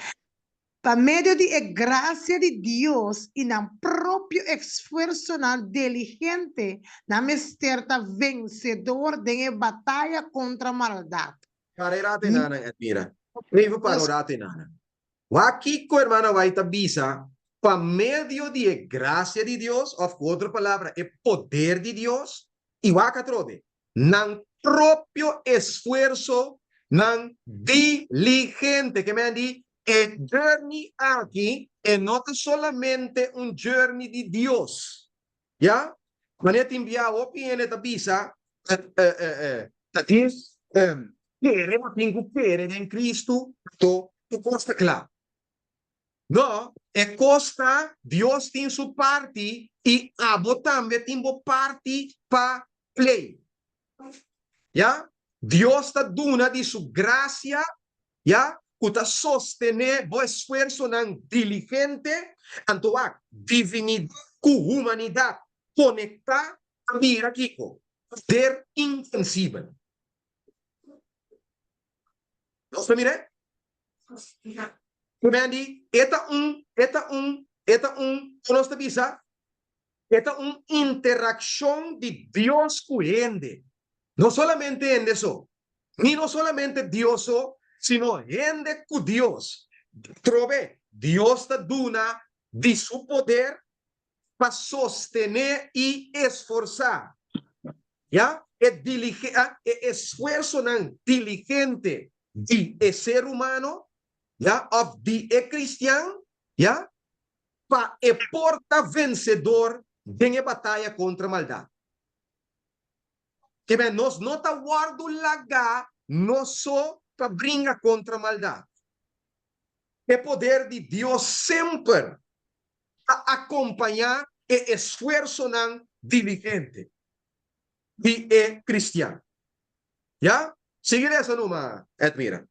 S8: Pa medio di e grasia di Dios i nan propio esfuersonan diligente, nan mester ta vensedor den e bataya kontra maldat.
S2: Para e rato enanan, Edmira. Even para un rato enanan. Wak kiko hermana White ta bisa, pa medio di e grasia di Dios, òf ku otro palabra, e poder di Dios, i wak atrobe, nan propio esfuersonan diligente. Ke men di, e journey aki, e no ta solamente un journey di Dios. Ya, manera tin bia hopi hende ta bisa, ta dis kere bo tin ku kere den Kristu, anto tur kos ta kla. No, e kos ta Dios tin su parti i abo tambe tin bo parti pa play. Ya, Dios ta duna di su grasia, ya, ku ta sostené bo esfuersonan diligente, anto wak, divinidat ku humanidat konektá ta bira kiko? Poder intensibel. Nos ta mir'é? Ku e ta un, e ta un, e ta un, ku nos ta bisa? E ta un interakshon di Dios ku hende. No solamente hende so, ni no solamente Dios so, sino hende ku Dios. Trobe. Dios ta duna di su poder pa sostené i esforsá, ya, e e esfuersonan diligente di e ser humano, ya, òf di e kristian, ya, pa e por ta vensedor den e bataya kontra maldat. Kebè nos no ta wòrdu lagá nos so pa bringa kontra maldat. E poder di Dios semper ta akompañá e esfuersonan diligente di e kristian. Ya? Sigui lesa numa, Edmira.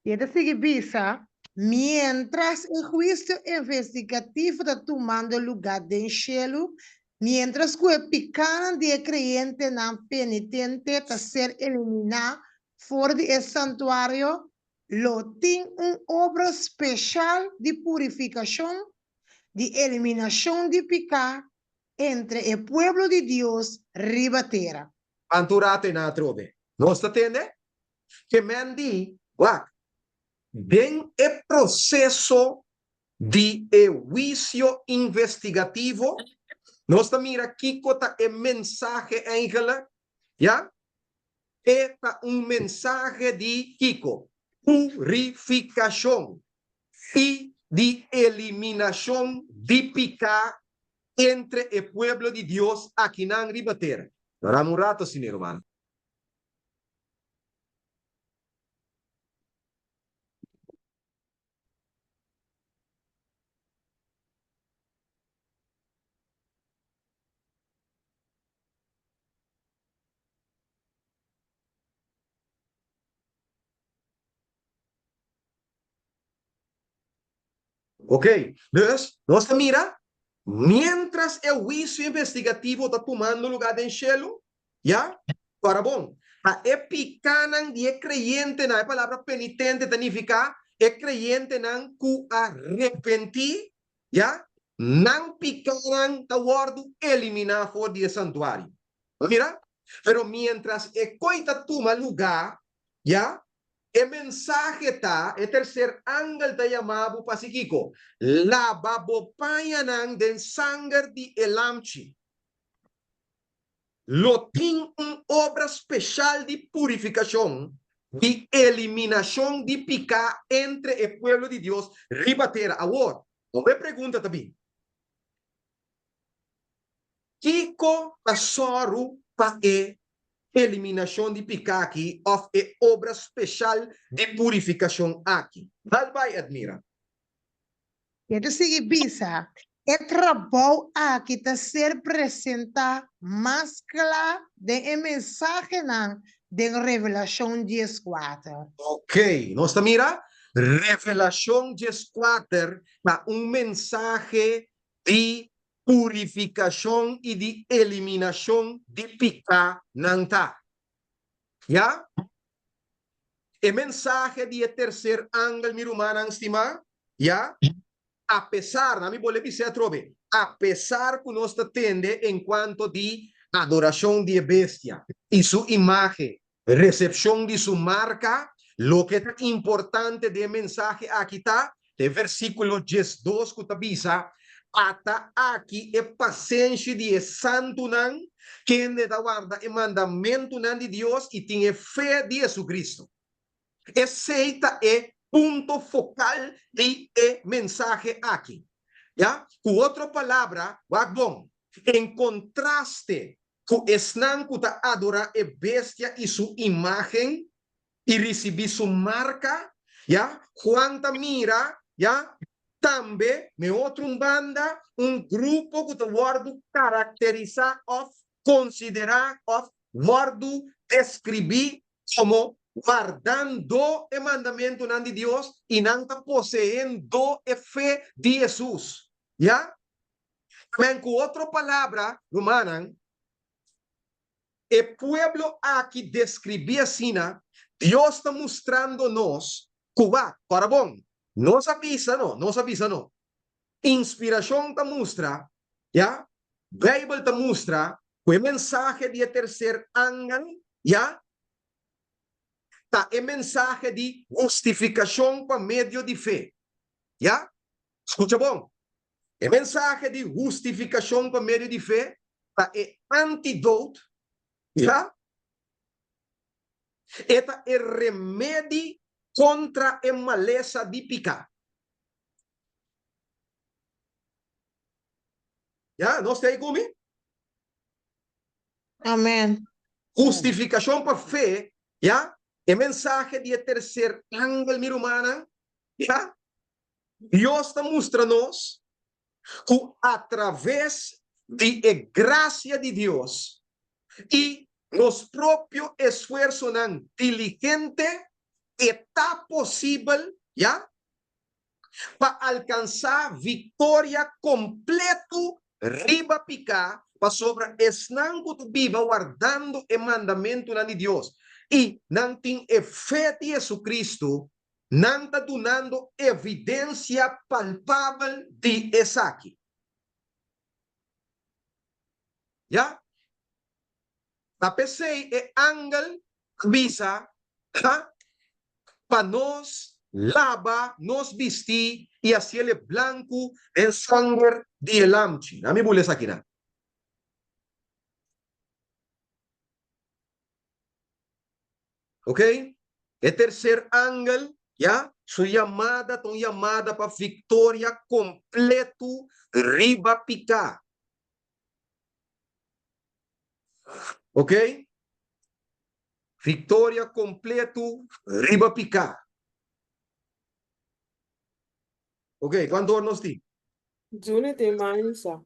S8: I e ta sigui bisa, Miéntras e huisio investigativo ta tumando lugá den shelu, miéntras ku e pikánan di e kreyentenan penitente ta ser eliminá for di e santuario, lo tin un obra speshal di purifikashon, di eliminashon di piká entre e pueblo di Dios riba tera.
S2: Anto rato e nan atrobe. Nos ta tende? Ke men di, Wak, den e proseso di e huisio investigativo, nos ta mira kiko ta e mensahe eigenlijk, ya? E ta un mensahe di kiko? Purifikashon i di eliminashon di piká entre e pueblo di Dios akinan riba tera. Dora un rato asina, ruman. Ok, dus nos ta mira, miéntras e huisio investigativo ta tumando lugá den shelu, ya, para bon, pa e pikánan di e kreyentenan, e palabra penitente ta nifiká e kreyentenan ku a repentí, ya, nan pikánan ta wòrdu eliminá for di e santuario. Bo mira? Pero miéntras e koi ta tuma lugá, ya, E mensahe ta, e terser angel ta yama bo pa hasi kiko? Laba bo pañanan den sanger di e Lamchi. Lo tin un obra speshal di purifikashon, di eliminashon di piká entre e pueblo di Dios riba tera. Awor, awor e pregunta ta bin, Kiko ta sòru pa e eliminashon di piká aki òf e obra speshal di purifikashon aki? Dal bai, Admira.
S8: E ta sigui bisa, E trabou aki ta ser presentá mas kla den e mensahenan den Revelashon 14.
S2: Oké, nos ta mira Revelashon 14 ta un mensahe di purifikashon i di eliminashon di piká nan ta. Ya? E mensahe di e terser angel, mi rumannan stimá, ya, apesar, na mi bolbe bis'é atrobe, apesar ku nos ta tende enkuanto di adorashon di e bestia i su imágen, Resepshon di su marka. Loke ta importante den e mensahe aki ta e versíkulo 12 ku ta bisa, Ata aki e pasenshi di e santunan, kende ta warda e mandamentunan di Dios i tin e fe di Jesucristo. Esei ta e punto fokal di e mensahe aki. Ya, ku otro palabra, wak bon, en kontraste ku esnan ku ta adorá e bestia i su imágen i risibí su marka, ya, Juan ta mira, ya, tambe, n'e otro un banda, un grupo ku ta wòrdu karakterisá òf konsiderá òf wòrdu deskribí komo wardando e mandamentunan di Dios i nan ta poseendo e fe di Hesus, ya. Men ku otro palabra, rumannan, e pueblo aki deskribí asina, Dios ta mustrando nos ku wak, ora bon, nos a bisa no, nos a bisa no. Inspirashon ta mustra, ya, Beibel ta mustra ku e mensahe di e terser angel, ya, ta e mensahe di hustifikashon pa medio di fe. Ya? Skucha bon. E mensahe di hustifikashon pa medio di fe ta e antidote, ya? E ta e remedi kontra e malesa di piká. Ya, nos ta ei ku mi?
S8: Amen.
S2: Hustifikashon pa fe, ya? E mensahe di e terser angel, mi rumannan, ya? Dios ta mustra nos ku atraves di e grasia di Dios i nos propio esfuersonan diligente e ta posibel, ya, pa alkansá viktoria kompletu riba piká, pasobra esnan ku ta biba wardando e mandamentunan di Dios i nan tin e fe di Jesucristo, nan ta dunando evidensia palpabel di esaki. Ya. Ta p'esei e angel a bisa, Ha, pa nos laba nos bistí i hasiel e blanku den sanger di e Lamchi. Na mi bula esakinan. Ok? E tercer angel, ya, su yamada ta un yamada pa victoria completo riba pica. Ok? Victoria completo riba pica. Ok, cuanto or nos tin?
S3: Juni tin mainsa.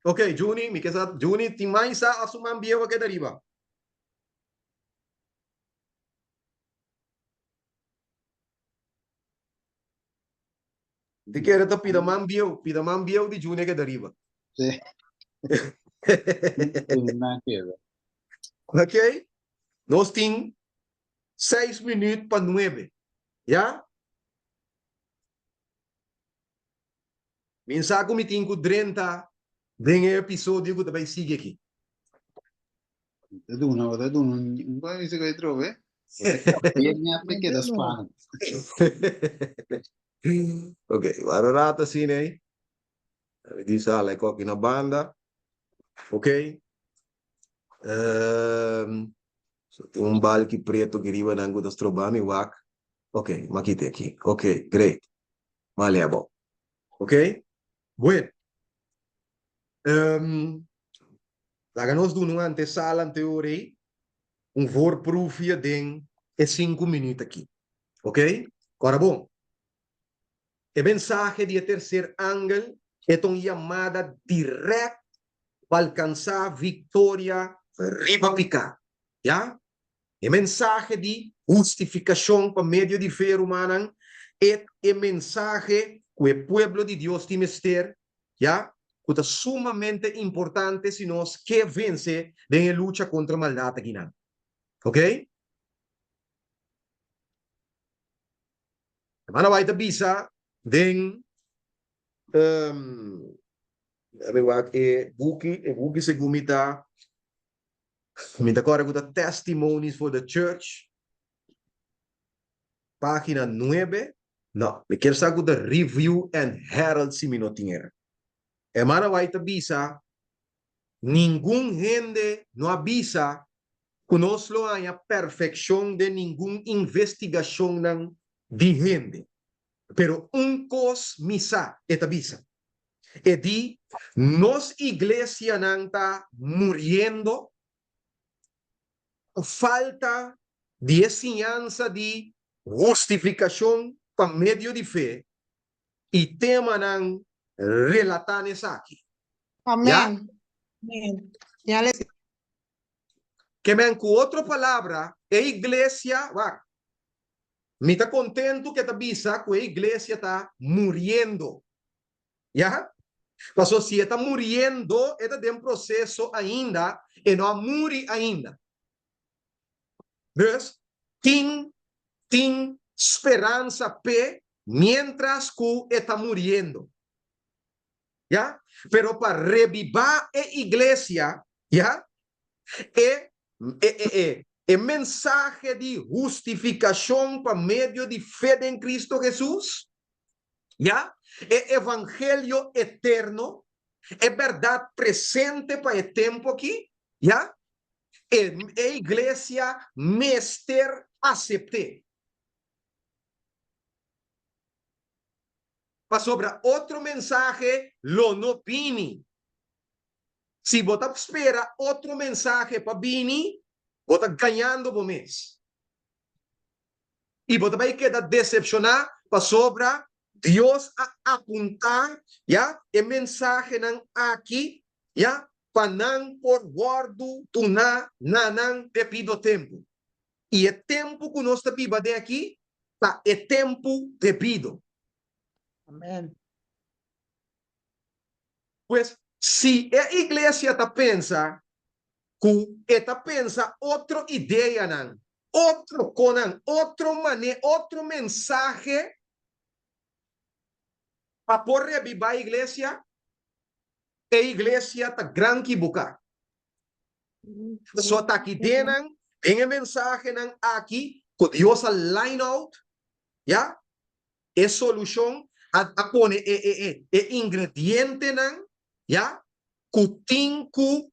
S2: Ok, Juni, mi ke sa, Juni tin mainsa a su man bieu a keda riba? Di kere ta pida man bieu, pida man bieu di Juni a keda riba.
S1: Sí. Na keda.
S2: Ok, nos tin seis minuut pa nuebe, ya? Mi sa ku mi tin ku drenta den e episodio ku ta bai sigui aki.
S1: Ta duna, bo ta duna un un bisa ku e trobe. Bo ta kapia mi a keda spannend.
S2: Ok, wara rato asina ei. Mi di sala e koki na banda. Ok. Um, so tin un balki preto aki riba nan ku ta stroba mi wak. Ok, m'a kita aki. Ok, great. M'a lea bo. Ok? Bueno. Um, laga nos duna un antesala anteor ei, un voorproefje den e sinku minuut aki. Ok? Ora bon. E mensahe di e tercer angel e ta un yamada direct pa alcansa victoria riba pica. Ya? E mensahe di hustificacion pa medio di fe, rumannan, e ta e mensahe cu e pueblo di Dios tin mester, ya, cu ta sumamente importante si nos ke vence den e lucha contra maldad akinan. Ok? Hermana White ta bisa den, um, mi wak e buki, e buki segun mi ta Mi ta kòrda ku ta Testimonies for the Church, página nuebe. No, mi kier sa ku ta Review and Herald si mi no tin era. Hermana White ta bisa, Ningun hende no a bisa ku nos lo haña perfekshon den ningun investigashonnan di hende. Pero un kos mi sa, e ta bisa, E di, Nos iglesianan ta muriendo ku falta di e siñansa di hustifikashon pa medio di fe i temanan relatá na esaki. Ya?
S8: Amen. Amen. Ya les.
S2: Ke men ku otro palabra, e iglesia, wak, mi ta kontentu ku e ta bisa ku e iglesia ta muriendo. Ya? Paso si e ta muriendo, e ta den proceso ainda, e no a muri ainda. Dus, tin, tin speransa p'e mientras cu e ta muriendo. Ya? Pero pa rebiba e iglesia, ya, e, e, e, e, e mensahe di hustificacion pa medio di fe den Cristo Jesus. Ya, e evangelio eterno, e bèrdat presente pa e tempu akí, ya, e e iglesia mester asept'é. Pasobra otro mensahe lo no bini. Si bo ta spera otro mensahe pa bini, bo ta gañando bo mes. I bo ta bai keda desepshoná pasobra Dios a apuntá, ya, e mensahenan aki, ya, pa nan por wòrdu duná na nan debido tempu. I e tempu ku nos ta biba den aki ta e tempu debido.
S4: Amen.
S2: Pues, si e iglesia ta pensa ku e ta pensa otro ideanan, otro konan, otro mane, otro mensahe pa por rebibá e iglesia, e iglesia ta gran kibuká. So ta aki denan, den e mensahenan aki ku Dios a line out, ya, e solushon, a a pone e e e e ingredientenan, ya, ku tin ku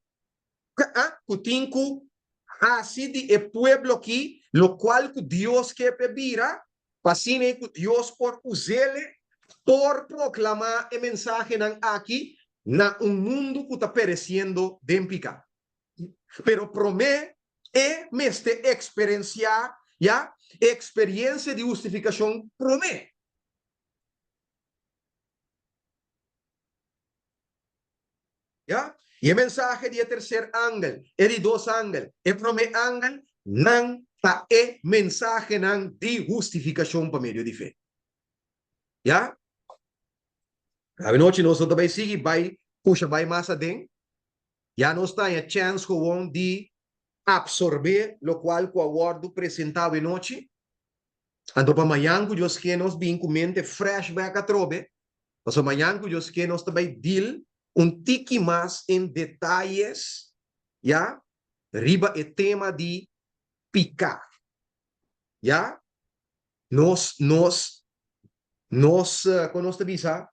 S2: a ku tin ku hasi di e pueblo aki lokual ku Dios ke p'e bira, pa asina ei ku Dios por us'ele por proklamá e mensahenan aki na un mundu ku ta peresiendo den piká. Pero promé e mester eksperensiá, ya, e eksperensia di hustifikashon promé. Ya, i e mensahe di e terser angel, e di dos angel, e promé angel, nan ta e mensahenan di hustifikashon pa medio di fe. Ya? Avenochi nos no ta bai sigui bai pusha bai mas aden. Ya nos ta haña chèns gewoon di apsorbé lokual ku a wòrdu presentá avenochi. Anto pa mañan ku Dios ke nos bin ku mente fresh bèk atrobe, pasobra mañan ku Dios ke nos ta bai deal un tiki mas en detayes, ya, riba e tema di piká. Ya? Nos, nos, nos, kon nos ta bisa?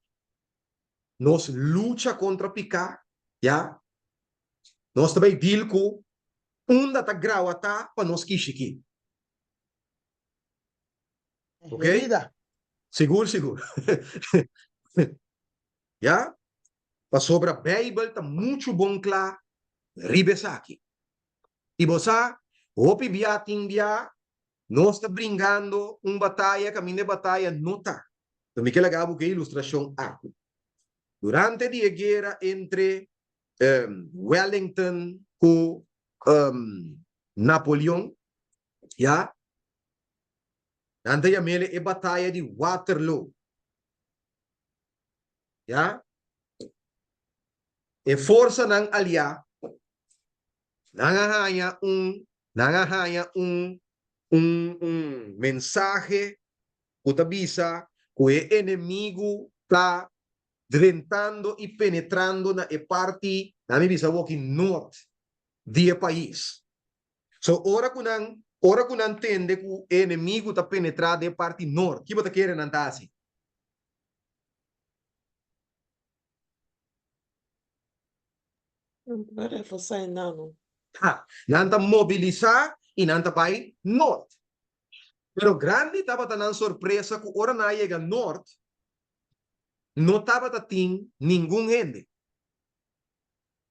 S2: Nos lucha kontra piká, ya. Nos ta bai deal ku unda ta grawatá pa nos kishikí. Ok?
S4: Herida.
S2: Sigur, sigur. Ya? Pasobra Bijbel ta muchu bon kla riba esaki. I bo sa, hopi bia tin bia nos ta bringando un bataya kaminda e bataya no ta. Enton mi ke laga bo ku e ilustrashon aki. Durante di e guera entre Wellington ku Napoleon, ya, nan ta yam'el e bataya di Waterloo. Ya, e forsanan aliá, nan a haña un, nan a haña un, un, un mensahe ku ta bisa ku e enemigu ta drentando i penetrando na e parti, nan mi bisa awoki, nort di e pais. So ora ku nan, ora ku nan tende ku e enemigu ta penetrá den e parti nort, ki bo ta kere nan ta hasi?
S3: Nan ta reforsá e nano.
S2: Ha, nan ta mobilisá i nan ta bai nort. Pero grandi tabata nan sorpresa ku ora nan a yega nort, no tabata tin ningun hende.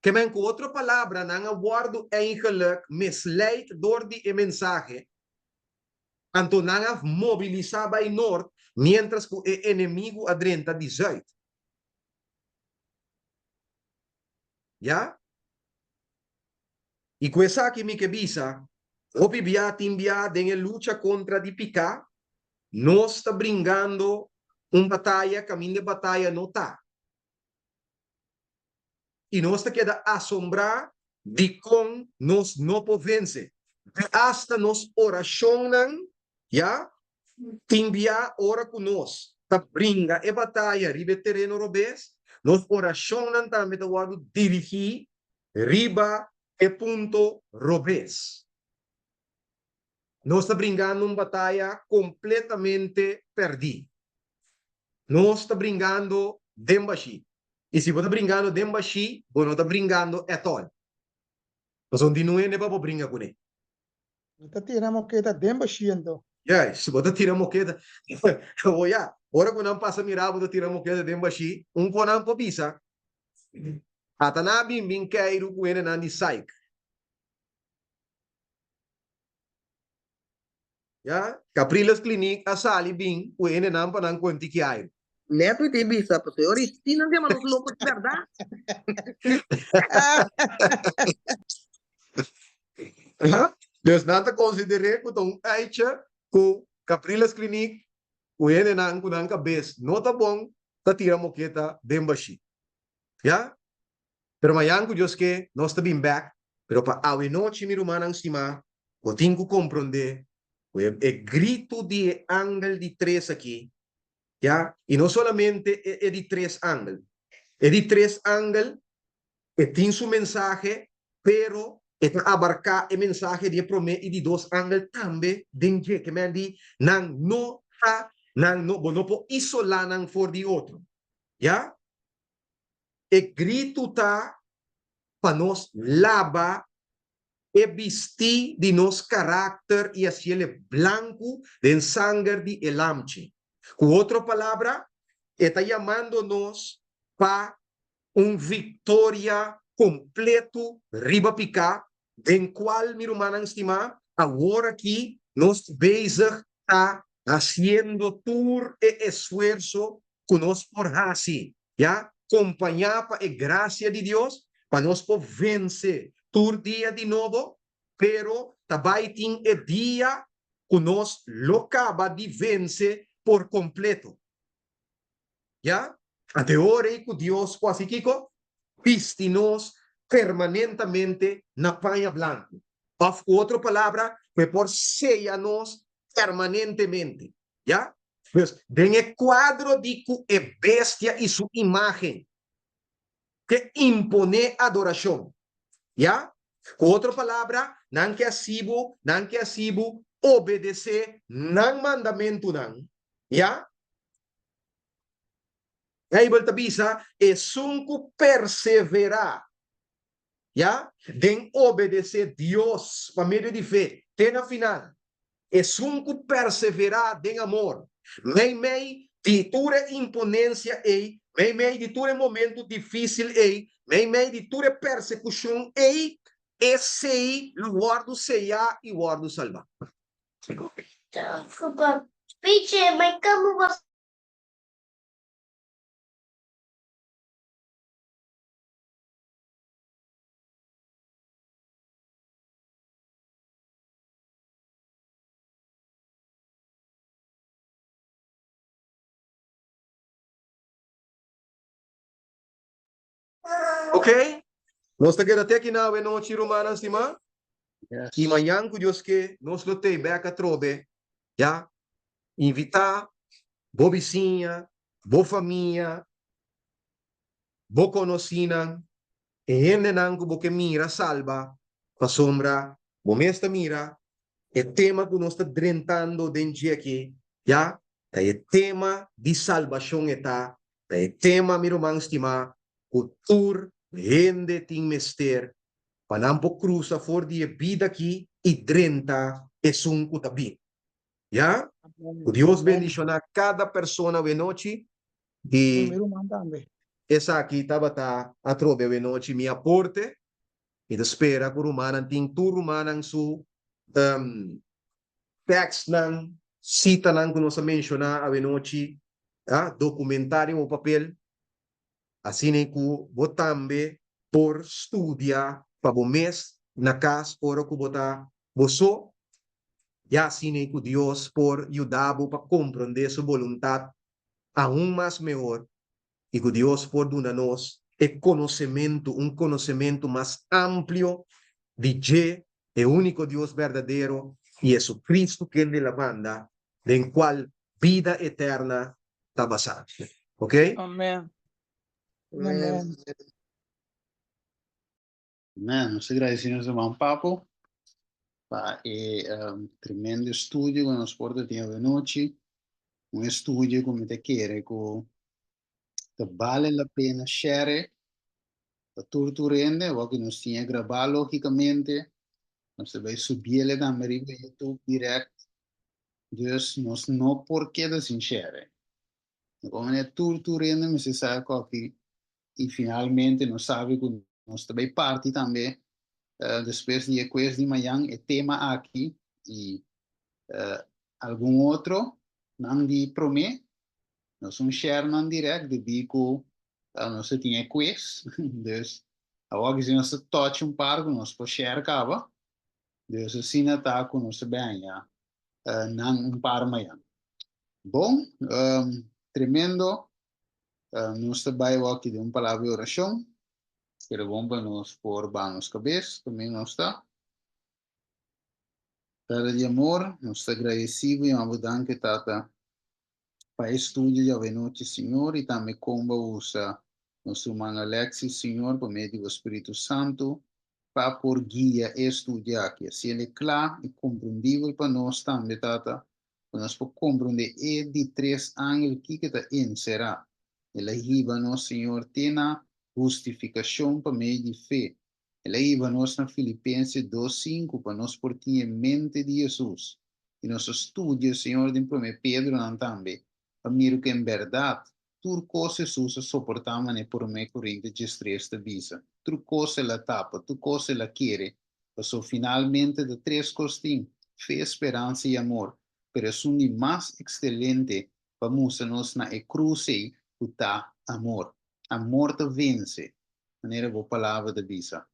S2: Ke men ku otro palabra nan a wòrdu eigenlik misleid dor di e mensahe, anto nan a mobilisá bai nort miéntras ku e enemigu a drenta di zùit. Ya? I ku esaki mi ke bisa, hopi bia tin bia den e lucha kontra di piká, nos ta bringando un bataya kaminda e bataya no ta. I nos ta keda asombrá dikon nos no por vense. Te asta nos orashonnan, ya, tin bia ora ku nos ta bringa e bataya riba e tereno robes, nos orashonnan tambe ta wòrdu dirigí riba e punto robes. Nos ta bringando un bataya kompletamente pèrdí. Nos ta bringando den bashí. I si bo ta bringando den bashí, bo no ta bringando at all. Pasobra no tin un hende pa bo bringa kuné.
S4: Bo ta tira moketa den bashí anto.
S2: Juist, si bo ta tira moketa, o ya, ora ku nan pasa mira bo ta tira moketa den bashí, un kon nan por bisa, Ata nan a bin bin keiru ku hendenan di Saik. Ya, Capriles Kliniek a sali bin ku hendenan pa nan kuenti ki airu.
S5: Net mi tin bisa, pasobra ora i si nan yama nos loko di bèrdat.
S2: Dus nan ta konsider'é ku ta un uitje ku Capriles Kliniek ku hendenan ku nan kabes no ta bon ta tira moketa den bashí. Ya? Pero mañan ku Dios ke, nos ta bin bèk. Pero pa awenochi, mi rumannan stimá, bo tin ku komprondé ku e e gritu di e angel di tres akí, ya, i no solamente e e di tres angel, e di tres angel e tin su mensahe, pero e ta abarká e mensahe di e promé i di dos angel tambe den dje, ke men di nan no ta, nan no, bo no por isolá nan for di otro, ya. E gritu ta pa nos laba e bistí di nos karakter i hasiel e blanku den sanger di e Lamchi. Ku otro palabra, e ta yamando nos pa un viktoria kompletu riba piká, den kual, mi rumannan stimá, awor aki nos bezig ta hasiendo tur e esfuerso ku nos por hasi, ya, kompañá pa e grasia di Dios, pa nos por vense tur dia di nobo, pero ta bai tin e dia ku nos lo kaba di vense por kompleto. Ya, anto e ora ei ku Dios por hasi kiko? Bisti nos permanentamente na paña blanku. Òf ku otro palabra, ku e por seya nos permanentemente. Ya? Dus, den e kuadro di ku e bestia i su imágen ke imponé adorashon. Ya? Ku otro palabra, nan ke hasi bo, nan ke hasi bo obedesé nan mandamentunan. Ya? Beibel ta bisa, Esun ku perseverá, ya, den obedesé Dios pa medio di fe te na final, Esun ku perseverá den amor, meimei di tur e imponensia ei, meimei di tur e momentu difísil ei, meimei di tur e persekushon ei, esei lo wòrdu seyá i wòrdu salbá. Ok, nos ta keda te aki na awenochi rumannan stimá. I mañan ku Dios ke nos lo tei bek atrobe, ya. Invitá bo bisiña, bo famia, bo konosínan, e hendenan ku bo ke mira salba, pasobra bo mes ta mira e tema ku nos ta drentando den dje aki, ya, ta e tema di salbashon e ta, ta e tema, mi ruman stimá, ku tur hende tin mester pa nan por krusa for di e bida aki i drenta esun ku ta bin. Ya? Ku Dios bendishoná kada persona awenochi i esaki tabata atrobe awenochi mi aporte. Mi ta spera ku rumannan tin tur rumannan su tekstnan, sitanan ku nos a menshoná awenochi, a dokumentá den bo papel, asina ku bo tambe por studia pa bo mes na kas ora ku bo ta bo so, ya asina ku Dios por yuda bo pa komprondé su boluntat aun mas mehor i ku Dios por duna nos e konosementu, un konosementu mas amplio di dje, e úniko Dios berdadero, i Jesucristo kende el a manda, den kual bida eterna ta basá. Ok?
S6: Amen.
S4: Amen.
S1: Amen. Nos ta gradisí nos herman Papo pa e tremendo estudio ku nos por ta tin awe nochi. Un estudio ku mi ta kere ku ta bale la pena share pa tur tur hende, awor ku nos tin e grabá lógikamente, nos ta bai subiele tambe riba YouTube dirèkt, dus nos no por keda sin share. Di kon manera tur tur hende mester sa kòki i finalmente nos sabi ku nos ta bai parti tambe despues di e quiz di mañan e tema aki i algun otro nan di promé nos un share nan dirèkt debí ku nos ta tin e quiz dus awor si nos ta touch un par ku nos por share kaba dus asina ta ku nos ta bai haña nan un par mañan. Bon, tremendo. Nos ta bai awor aki den un palabra di orashon. Pero bon pa nos por baha nos kabes, kaminda nos ta. Tata di amor, nos ta agradeci bo i yama bo danki, Tata, pa e studio di awenochi, Señor, i tambe kon bo a usa nos ruman Alexis, Señor, pa medio di bo Spiritu Santu, pa por guia e estudio aki. Así el e kla i komprendibel pa nos tambe, Tata, ku nos por komprendé e di tres angel kiko ta enserá. El a hiba nos, Señor, te na hustifikashon pa medio di fe. El a hiba nos na Filipense 2:5 pa nos por tin e mente di Hesus. I nos a studia, Señor, den Promé Pedronan tambe, pa mira ku en bèrdat Tur kos Hesus a soportá manera Promé Korintio 13 ta bisa. Tur kos el a tapa, tur kos el a kere, pasobra finalmente ta tres kos tin, fe, speransa i amor, pero esun di mas ekselente pa mustra nos na e krus ei ku ta amor. Amor ta vense, manera bo Palabra ta bisa.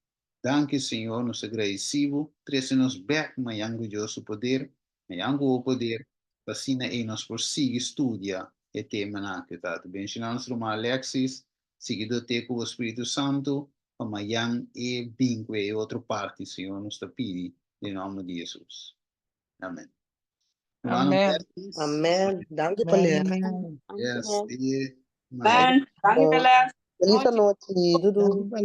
S1: Danki, Señor, nos ta gradisí bo, trese nos bèk mañan ku Dios su poder, mañan ku bo poder, pa asina ei nos por sigui studia e temanan aki, Tata. Benshoná nos ruman Alexis, sigui dot'é ku bo Spiritu Santu, pa mañan e bin ku e otro parti, Señor, nos ta pidi den nòmber di Hesus. Amen. Rumannan
S6: Amen.
S1: Bertis.
S5: Amen. Danki pa
S3: Amen,
S5: les.
S3: amen.
S1: Yes, te mañan.
S10: Amen. Danki pa les.
S5: Feliz anochi. Doei doei.
S4: Danki pa.